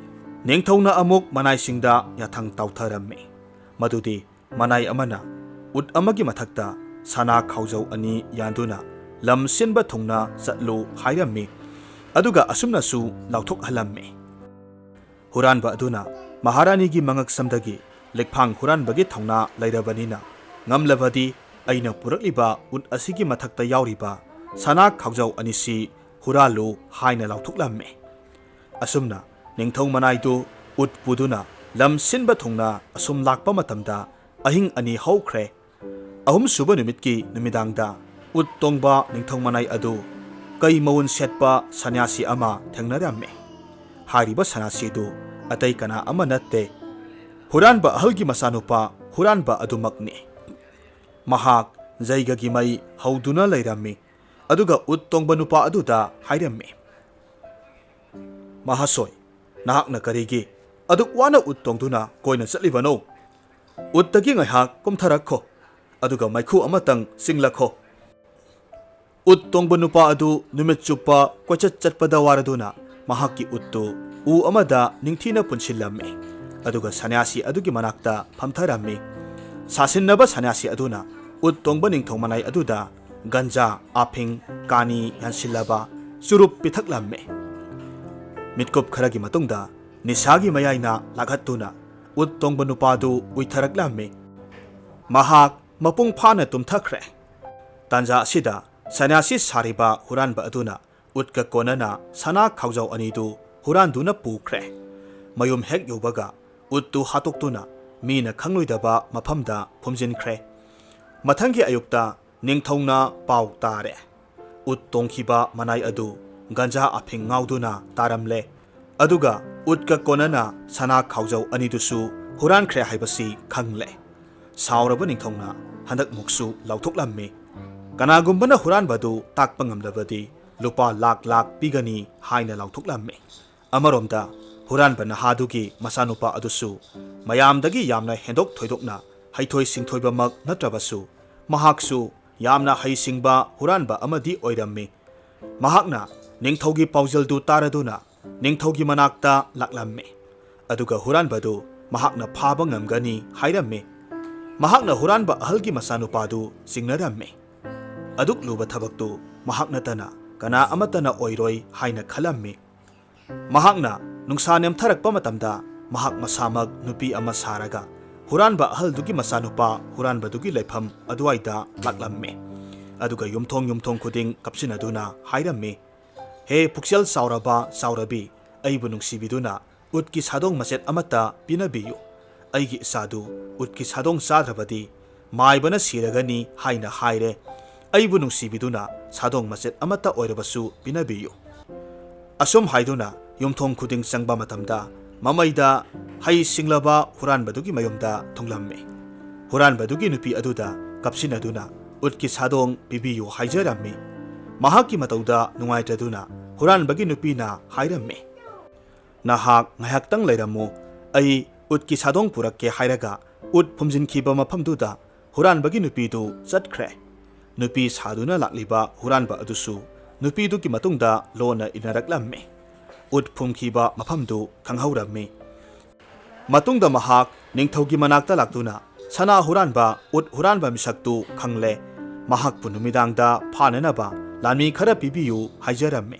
ꯅꯤꯡꯊꯧꯅ ꯑꯃꯨꯛ ꯃꯅꯥꯏꯁꯤꯡꯗ ꯌꯥꯊꯪ ꯇꯥꯎꯊꯔꯝꯃꯤ, ꯃꯗꯨꯗꯤ ꯃꯅꯥꯏ ꯑꯃꯅ ꯎꯠ ꯑꯃꯒꯤ ꯃꯊꯛꯇ ꯁꯅꯥ ꯈꯥꯎꯖꯧ ꯑꯅꯤ ꯌꯥꯟꯗꯨꯅ ꯂꯝ ꯁꯤꯟꯕ ꯊꯨꯡꯅ ꯆꯠꯂꯨ ꯍꯥꯏꯔꯝꯃꯤ, ꯑꯗꯨꯒ ꯑꯁꯨꯝꯅꯁꯨ ꯂꯥꯎꯊꯣꯛꯍꯜꯂꯝꯃꯤ꯫ ꯍꯨꯔꯥꯟꯕ ꯑꯗꯨꯅ ꯃꯍꯥꯔꯥꯅꯤꯒꯤ ꯃꯉꯛꯁꯝꯗꯒꯤ ꯂꯤꯛꯐꯥꯡ ꯍꯨꯔꯥꯟꯕꯒꯤ ꯊꯧꯅꯥ ꯂꯩꯔꯕꯅꯤꯅ, ꯉꯝꯂꯕꯗꯤ ꯑꯩꯅ ꯄꯨꯔꯛꯂꯤꯕ ꯎꯠ ꯑꯁꯤꯒꯤ ꯃꯊꯛꯇ ꯌꯥꯎꯔꯤꯕ ꯁꯅꯥ ꯈꯥꯎꯖꯧ ꯑꯅꯤꯁꯤ ꯍꯨꯔꯥꯜꯂꯨ ꯍꯥꯏꯅ ꯂꯥꯎꯊꯣꯛꯂꯝꯃꯤ꯫ ꯑꯁꯨꯝꯅ ꯅꯤꯡꯊꯧ ꯃꯅꯥꯏꯗꯨ ꯎꯠ ꯄꯨꯗꯨꯅ ꯂꯝ ꯁꯤꯟꯕ ꯊꯨꯡꯅ ꯑꯁꯨꯝ ꯂꯥꯛꯄ ꯃꯇꯝꯗ ꯑꯍꯤꯡ ꯑꯅꯤ ꯍꯧꯈ꯭ꯔꯦ꯫ ꯑꯍꯨꯝꯁꯨꯕ ꯅꯨꯃꯤꯠꯀꯤ ꯅꯨꯃꯤꯗꯥꯡꯗ ꯎꯠ ꯇꯣꯡꯕ ꯅꯤꯡꯊꯧ ꯃꯅꯥꯏ ꯑꯗꯨ ꯀꯩ ꯃꯎꯟ ꯁꯦꯠꯄ ꯁꯟꯌꯥꯁꯤ ꯑꯃ ꯊꯦꯡꯅꯔꯝꯃꯤ꯫ ꯍꯥꯏꯔꯤꯕ ꯁꯟꯌꯥꯁꯤꯗꯨ ꯑꯇꯩ ꯀꯅꯥ ꯑꯃ ꯅꯠꯇꯦ, ꯍꯨꯔꯥꯟꯕ ꯑꯍꯜꯒꯤ ꯃꯆꯥꯅꯨꯄꯥ ꯍꯨꯔꯥꯟꯕ ꯑꯗꯨꯃꯛꯅꯤ꯫ ꯃꯍꯥꯛ ꯖꯩꯒꯒꯤ ꯃꯩ ꯍꯧꯗꯨꯅ ꯂꯩꯔꯝꯃꯤ, ꯑꯗꯨꯒ ꯎꯠ ꯇꯣꯡꯕ ꯅꯨꯄꯥ ꯑꯗꯨꯗ ꯍꯥꯏꯔꯝꯃꯤ, "ꯃꯍꯥꯁꯣꯏ, ꯅꯍꯥꯛꯅ ꯀꯔꯤꯒꯤ ꯑꯗꯨꯛ ꯋꯥꯅ ꯎꯠ ꯇꯣꯡꯗꯨꯅ ꯀꯣꯏꯅ ꯆꯠꯂꯤꯕꯅꯣ? ꯎꯠꯇꯒꯤ ꯉꯥꯏꯍꯥꯛ ꯀꯨꯝꯊꯔꯛꯈꯣ, ꯑꯗꯨꯒ ꯃꯩꯈꯨ ꯑꯃꯇꯪ ꯆꯤꯡꯂꯛꯈꯣ꯫" ꯎꯠ ꯇꯣꯡꯕ ꯅꯨꯄꯥ ꯑꯗꯨ ꯅꯨꯃꯤꯠ ꯆꯨꯞꯄ ꯀꯣꯏꯆꯠ ꯆꯠꯄꯗ ꯋꯥꯔꯗꯨꯅ ꯃꯍꯥꯛꯀꯤ ꯎꯠꯇꯨ ꯎ ꯑꯃꯗ ꯅꯤꯡꯊꯤꯅ ꯄꯨꯟꯁꯤꯜꯂꯝꯃꯤ, ꯑꯗꯨꯒ ꯁꯟꯌꯥꯁꯤ ꯑꯗꯨꯒꯤ ꯃꯅꯥꯛꯇ ꯐꯝꯊꯔꯝꯃꯤ꯫ ꯁꯥꯁꯤꯟꯅꯕ ꯁꯟꯌꯥꯁꯤ ꯑꯗꯨꯅ ꯎꯠ ꯇꯣꯡꯕ ꯅꯤꯡꯊꯧ ꯃꯅꯥꯏ ꯑꯗꯨꯗ ꯒꯟꯖꯥ, ꯑꯥꯐꯤꯡ, ꯀꯥꯅꯤ ꯌꯥꯟꯁꯤꯜꯂꯕ ꯆꯨꯔꯨꯞ ꯄꯤꯊꯛꯂꯝꯃꯤ꯫ ꯃꯤꯠꯀꯨꯞ ꯈꯔꯒꯤ ꯃꯇꯨꯡꯗ ꯅꯤꯁꯥꯒꯤ ꯃꯌꯥꯏꯅ ꯂꯥꯛꯍꯠꯇꯨꯅ ꯎꯠ ꯇꯣꯡꯕ ꯅꯨꯄꯥꯗꯨ ꯎꯏꯊꯔꯛꯂꯝꯃꯤ꯫ ꯃꯍꯥꯛ ꯃꯄꯨꯡ ꯐꯥꯅ ꯇꯨꯝꯊꯈ꯭ꯔꯦ꯫ ꯇꯥꯟꯖꯥ ꯑꯁꯤꯗ ꯁꯟꯌꯥꯁꯤ ꯁꯥꯔꯤꯕ ꯍꯨꯔꯥꯟꯕ ꯑꯗꯨꯅ ꯎꯠꯀ ꯀꯣꯟꯅꯅ ꯁꯅꯥ ꯈꯥꯎꯖꯥꯎ ꯑꯅꯤꯗꯨ ꯍꯨꯔꯥꯟꯗꯨꯅ ꯄꯨꯈ꯭ꯔꯦ꯫ ꯃꯌꯨꯝ ꯍꯦꯛ ꯌꯧꯕꯒ ꯎꯠꯇꯨ ꯍꯥꯠꯇꯣꯛꯇꯨꯅ ꯃꯤꯅ ꯈꯪꯂꯣꯏꯗꯕ ꯃꯐꯝꯗ ꯐꯨꯝꯖꯤꯟꯈ꯭ꯔꯦ꯫ ꯃꯊꯪꯒꯤ ꯑꯌꯨꯛꯇ ꯅꯤꯡꯊꯧꯅ ꯄꯥꯎ ꯇꯥꯔꯦ꯫ ꯎꯠ ꯇꯣꯡꯈꯤꯕ ꯃꯅꯥꯏ ꯑꯗꯨ ꯒꯟꯖꯥ ꯑꯐꯤꯡ ꯉꯥꯎꯗꯨꯅ ꯇꯥꯔꯝꯂꯦ꯫ ꯑꯗꯨꯒ ꯎꯠꯀ ꯀꯣꯟꯅꯅ ꯁꯅꯥ ꯈꯥꯎꯖꯧ ꯑꯅꯤꯗꯨꯁꯨ ꯍꯨꯔꯥꯟꯈ꯭ꯔꯦ ꯍꯥꯏꯕꯁꯤ ꯈꯪꯂꯦ꯫ ꯁꯥꯎꯔꯕ ꯅꯤꯡꯊꯧꯅ ꯍꯟꯗꯛꯃꯨꯛꯁꯨ ꯂꯥꯎꯊꯣꯛꯂꯝꯃꯤ, "ꯀꯅꯥꯒꯨꯝꯕꯅ ꯍꯨꯔꯥꯟꯕꯗꯨ ꯇꯥꯛꯄ ꯉꯝꯂꯕꯗꯤ ꯂꯨꯄꯥ ꯂꯥꯛ ꯂꯥꯛ ꯄꯤꯒꯅꯤ" ꯍꯥꯏꯅ ꯂꯥꯎꯊꯣꯛꯂꯝꯃꯤ꯫ ꯑꯃꯔꯣꯝꯗ ꯍꯨꯔꯥꯟꯕ ꯅꯍꯥꯗꯨꯒꯤ ꯃꯆꯥꯅꯨꯄꯥ ꯑꯗꯨꯁꯨ ꯃꯌꯥꯝꯗꯒꯤ ꯌꯥꯝꯅ ꯍꯦꯟꯗꯣꯛ ꯊꯣꯏꯗꯣꯛꯅ ꯍꯩꯊꯣꯏ ꯁꯤꯡꯊꯣꯏꯕꯃꯛ ꯅꯠꯇ꯭ꯔꯕꯁꯨ, ꯃꯍꯥꯛꯁꯨ ꯌꯥꯝꯅ ꯍꯩꯁꯤꯡꯕ ꯍꯨꯔꯥꯟꯕ ꯑꯃꯗꯤ ꯑꯣꯏꯔꯝꯃꯤ꯫ ꯃꯍꯥꯛꯅ ꯅꯤꯡꯊꯧꯒꯤ ꯄꯥꯎꯖꯦꯜꯗꯨ ꯇꯥꯔꯗꯨꯅ ꯅꯤꯡꯊꯧꯒꯤ ꯃꯅꯥꯛꯇ ꯂꯥꯛꯂꯝꯃꯤ꯫ ꯑꯗꯨꯒ ꯍꯨꯔꯥꯟꯕꯗꯨ ꯃꯍꯥꯛꯅ ꯐꯥꯕ ꯉꯝꯒꯅꯤ ꯍꯥꯏꯔꯝꯃꯤ꯫ ꯃꯍꯥꯛꯅ ꯍꯨꯔꯥꯟꯕ ꯑꯍꯜꯒꯤ ꯃꯆꯥꯅꯨꯄꯥꯗꯨ ꯆꯤꯡꯅꯔꯝꯃꯤ꯫ ꯑꯗꯨꯛ ꯂꯨꯕ ꯊꯕꯛꯇꯨ ꯃꯍꯥꯛ ꯅꯠꯇꯅ ꯀꯅꯥ ꯑꯃꯠꯇꯅ ꯑꯣꯏꯔꯣꯏ ꯍꯥꯏꯅ ꯈꯜꯂꯝꯃꯤ꯫ ꯃꯍꯥꯛꯅ ꯅꯨꯡꯁꯥ ꯅꯦꯝꯊꯔꯛꯄ ꯃꯇꯝꯗ ꯃꯍꯥꯛ ꯃꯁꯥꯃꯛ ꯅꯨꯄꯤ ꯑꯃ ꯁꯥꯔꯒ ꯍꯨꯔꯥꯟꯕ ꯑꯍꯜꯗꯨꯒꯤ ꯃꯆꯥꯅꯨꯄꯥ ꯍꯨꯔꯥꯟꯕꯗꯨꯒꯤ ꯂꯩꯐꯝ ꯑꯗꯨꯋꯥꯏꯗ ꯂꯥꯛꯂꯝꯃꯤ꯫ ꯑꯗꯨꯒ ꯌꯨꯝꯊꯣꯡ ꯌꯨꯝꯊꯣꯡ ꯈꯨꯗꯤꯡ ꯀꯞꯁꯤꯟꯅꯗꯨꯅ ꯍꯥꯏꯔꯝꯃꯤ, "ꯍꯦ ꯄꯨꯛꯆꯦꯜ ꯆꯥꯎꯔꯕ ꯆꯥꯎꯔꯕꯤ, ꯑꯩꯕꯨ ꯅꯨꯡꯁꯤꯕꯤꯗꯨꯅ ꯎꯠꯀꯤ ꯁꯥꯗꯣꯡ ꯃꯆꯦꯠ ꯑꯃꯠꯇ ꯄꯤꯅꯕꯤꯌꯨ꯫ ꯑꯩꯒꯤ ꯏꯆꯥꯗꯨ ꯎꯠꯀꯤ ꯁꯥꯗꯣꯡ ꯆꯥꯗ꯭ꯔꯕꯗꯤ ꯃꯥꯏꯕꯅ ꯁꯤꯔꯒꯅꯤ ꯍꯥꯏꯅ ꯍꯥꯏꯔꯦ꯫ ꯑꯩꯕꯨ ꯅꯨꯡꯁꯤꯕꯤꯗꯨꯅ ꯁꯥꯗꯣꯡ ꯃꯆꯦꯠ ꯑꯃꯠꯇ ꯑꯣꯏꯔꯕꯁꯨ ꯄꯤꯅꯕꯤꯌꯨ"꯫ ꯑꯁꯨꯝ ꯍꯥꯏꯗꯨꯅ ꯌꯨꯝꯊꯣꯡ ꯈꯨꯗꯤꯡ ꯆꯪꯕ ꯃꯇꯝꯗ ꯃꯃꯩꯗ ꯍꯩ ꯁꯤꯡꯂꯕ ꯍꯨꯔꯥꯟꯕꯗꯨꯒꯤ ꯃꯌꯨꯝꯗ ꯊꯨꯡꯂꯝꯃꯤ꯫ ꯍꯨꯔꯥꯟꯕꯗꯨꯒꯤ ꯅꯨꯄꯤ ꯑꯗꯨꯗ ꯀꯞꯁꯤꯟꯅꯗꯨꯅ ꯎꯠꯀꯤ ꯁꯥꯗꯣꯡ ꯄꯤꯕꯤꯌꯨ ꯍꯥꯏꯖꯔꯝꯃꯤ꯫ ꯃꯍꯥꯛꯀꯤ ꯃꯇꯧꯗ ꯅꯨꯡꯉꯥꯏꯇꯗꯨꯅ ꯍꯨꯔꯥꯟꯕꯒꯤ ꯅꯨꯄꯤꯅ ꯍꯥꯏꯔꯝꯃꯤ, "ꯅꯍꯥꯛ ꯉꯥꯏꯍꯥꯛꯇꯪ ꯂꯩꯔꯝꯃꯨ, ꯑꯩ ꯎꯠꯀꯤ ꯁꯥꯗꯣꯡ ꯄꯨꯔꯛꯀꯦ" ꯍꯥꯏꯔꯒ ꯎꯠ ꯐꯨꯝꯖꯤꯟꯈꯤꯕ ꯃꯐꯝꯗꯨꯗ ꯍꯨꯔꯥꯟꯕꯒꯤ ꯅꯨꯄꯤꯗꯨ ꯆꯠꯈ꯭ꯔꯦ꯫ ꯅꯨꯄꯤ ꯁꯥꯗꯨꯅ ꯂꯥꯛꯂꯤꯕ ꯍꯨꯔꯥꯟꯕ ꯑꯗꯨꯁꯨ ꯅꯨꯄꯤꯗꯨꯒꯤ ꯃꯇꯨꯡꯗ ꯂꯣꯟꯅ ꯏꯟꯅꯔꯛꯂꯝꯃꯤ꯫ ꯎꯠ ꯐꯨꯝꯈꯤꯕ ꯃꯐꯝꯗꯨ ꯈꯪꯍꯧꯔꯝꯃꯤ꯫ ꯃꯇꯨꯡꯗ ꯃꯍꯥꯛ ꯅꯤꯡꯊꯧꯒꯤ ꯃꯅꯥꯛꯇ ꯂꯥꯛꯇꯨꯅ ꯁꯅꯥ ꯍꯨꯔꯥꯟꯕ, ꯎꯠ ꯍꯨꯔꯥꯟꯕ ꯃꯤꯁꯛꯇꯨ ꯈꯪꯂꯦ꯫ ꯃꯍꯥꯛꯄꯨ ꯅꯨꯃꯤꯗꯥꯡꯗ ꯐꯥꯅꯅꯕ ꯂꯥꯟꯃꯤ ꯈꯔ ꯄꯤꯕꯤꯌꯨ ꯍꯥꯏꯖꯔꯝꯃꯤ꯫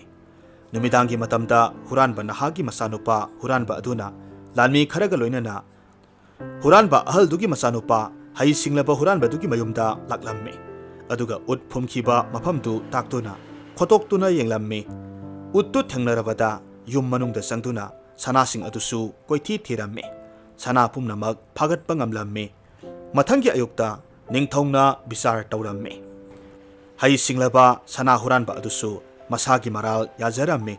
ꯅꯨꯃꯤꯗꯥꯡꯒꯤ ꯃꯇꯝꯗ ꯍꯨꯔꯥꯟꯕ ꯅꯍꯥꯒꯤ ꯃꯆꯥꯅꯨꯄꯥ ꯍꯨꯔꯥꯟꯕ ꯑꯗꯨꯅ ꯂꯥꯟꯃꯤ ꯈꯔꯒ ꯂꯣꯏꯅꯅ ꯍꯨꯔꯥꯟꯕ ꯑꯍꯜꯗꯨꯒꯤ ꯃꯆꯥꯅꯨꯄꯥ ꯍꯩ ꯁꯤꯡꯂꯕ ꯍꯨꯔꯥꯟꯕꯗꯨꯒꯤ ꯃꯌꯨꯝꯗ ꯂꯥꯛꯂꯝꯃꯤ꯫ ꯑꯗꯨꯒ ꯎꯠ ꯐꯨꯝꯈꯤꯕ ꯃꯐꯝꯗꯨ ꯇꯥꯛꯇꯨꯅ ꯈꯣꯠꯇꯣꯛꯇꯨꯅ ꯌꯦꯡꯂꯝꯃꯤ꯫ ꯎꯠꯇꯨ ꯊꯦꯡꯅꯔꯕꯗ ꯌꯨꯝ ꯃꯅꯨꯡꯗ ꯆꯪꯗꯨꯅ ꯁꯅꯥꯁꯤꯡ ꯑꯗꯨꯁꯨ ꯀꯣꯏꯊꯤ ꯊꯤꯔꯝꯃꯤ꯫ ꯁꯅꯥ ꯄꯨꯝꯅꯃꯛ ꯐꯥꯒꯠꯄ ꯉꯝꯂꯝꯃꯤ꯫ ꯃꯊꯪꯒꯤ ꯑꯌꯨꯛꯇ ꯅꯤꯡꯊꯧꯅ ꯕꯤꯆꯥꯔ ꯇꯧꯔꯝꯃꯤ꯫ ꯍꯩ ꯁꯤꯡꯂꯕ ꯁꯅꯥ ꯍꯨꯔꯥꯟꯕ ꯑꯗꯨꯁꯨ ꯃꯁꯥꯒꯤ ꯃꯔꯥꯜ ꯌꯥꯖꯔꯝꯃꯤ꯫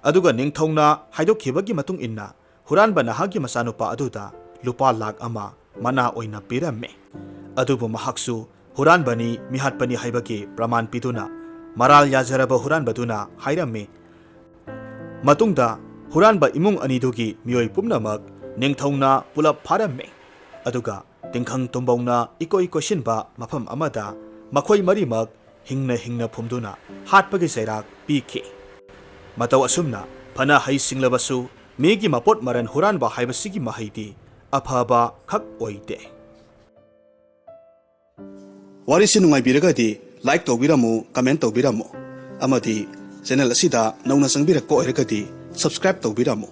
ꯑꯗꯨꯒ ꯅꯤꯡꯊꯧꯅ ꯍꯥꯏꯗꯣꯛꯈꯤꯕꯒꯤ ꯃꯇꯨꯡ ꯏꯟꯅ ꯍꯨꯔꯥꯟꯕ ꯅꯍꯥꯒꯤ ꯃꯆꯥꯅꯨꯄꯥ ꯑꯗꯨꯗ ꯂꯨꯄꯥ ꯂꯥꯈ ꯑꯃ ꯃꯅꯥ ꯑꯣꯏꯅ ꯄꯤꯔꯝꯃꯤ꯫ ꯑꯗꯨꯕꯨ ꯃꯍꯥꯛꯁꯨ ꯍꯨꯔꯥꯟꯕꯅꯤ, ꯃꯤꯍꯥꯠꯄꯅꯤ ꯍꯥꯏꯕꯒꯤ ꯄ꯭ꯔꯃꯥꯟ ꯄꯤꯗꯨꯅ ꯃꯔꯥꯜ ꯌꯥꯖꯔꯕ ꯍꯨꯔꯥꯟꯕꯗꯨꯅ ꯍꯥꯏꯔꯝꯃꯤ꯫ ꯃꯇꯨꯡꯗ ꯍꯨꯔꯥꯟꯕ ꯏꯃꯨꯡ ꯑꯅꯤꯗꯨꯒꯤ ꯃꯤꯑꯣꯏ ꯄꯨꯝꯅꯃꯛ ꯅꯤꯡꯊꯧꯅ ꯄꯨꯂꯞ ꯐꯥꯔꯝꯃꯤ꯫ ꯑꯗꯨꯒ ꯇꯤꯡꯈꯪ ꯇꯨꯝꯕꯧꯅ ꯏꯀꯣꯏ ꯀꯣꯏꯁꯤꯟꯕ ꯃꯐꯝ ꯑꯃꯗ ꯃꯈꯣꯏ ꯃꯔꯤꯃꯛ ꯍꯤꯡꯅ ꯍꯤꯡꯅ ꯐꯨꯝꯗꯨꯅ ꯍꯥꯠꯄꯒꯤ ꯆꯩꯔꯥꯛ ꯄꯤꯈꯤ꯫ ꯃꯇꯧ ꯑꯁꯨꯝꯅ ꯐꯅ ꯍꯩ ꯁꯤꯡꯂꯕꯁꯨ ꯃꯤꯒꯤ ꯃꯄꯣꯠ ꯃꯔꯟ ꯍꯨꯔꯥꯟꯕ ꯍꯥꯏꯕꯁꯤꯒꯤ ꯃꯍꯩꯗꯤ ꯑꯐꯕ ꯈꯛ ꯑꯣꯏꯗꯦ꯫ ꯋꯥꯔꯤꯁꯤ ꯅꯨꯡꯉꯥꯏꯕꯤꯔꯒꯗꯤ ꯂꯥꯏꯛ ꯇꯧꯕꯤꯔꯝꯃꯨ, ꯀꯃꯦꯟ ꯇꯧꯕꯤꯔꯝꯃꯨ, ꯑꯃꯗꯤ ꯆꯦꯅꯦꯜ ꯑꯁꯤꯗ ꯅꯧꯅ ꯆꯪꯕꯤꯔꯛꯄ ꯑꯣꯏꯔꯒꯗꯤ ꯁꯕꯁꯀ꯭ꯔꯥꯏꯕ ꯇꯧꯕꯤꯔꯝꯃꯨ꯫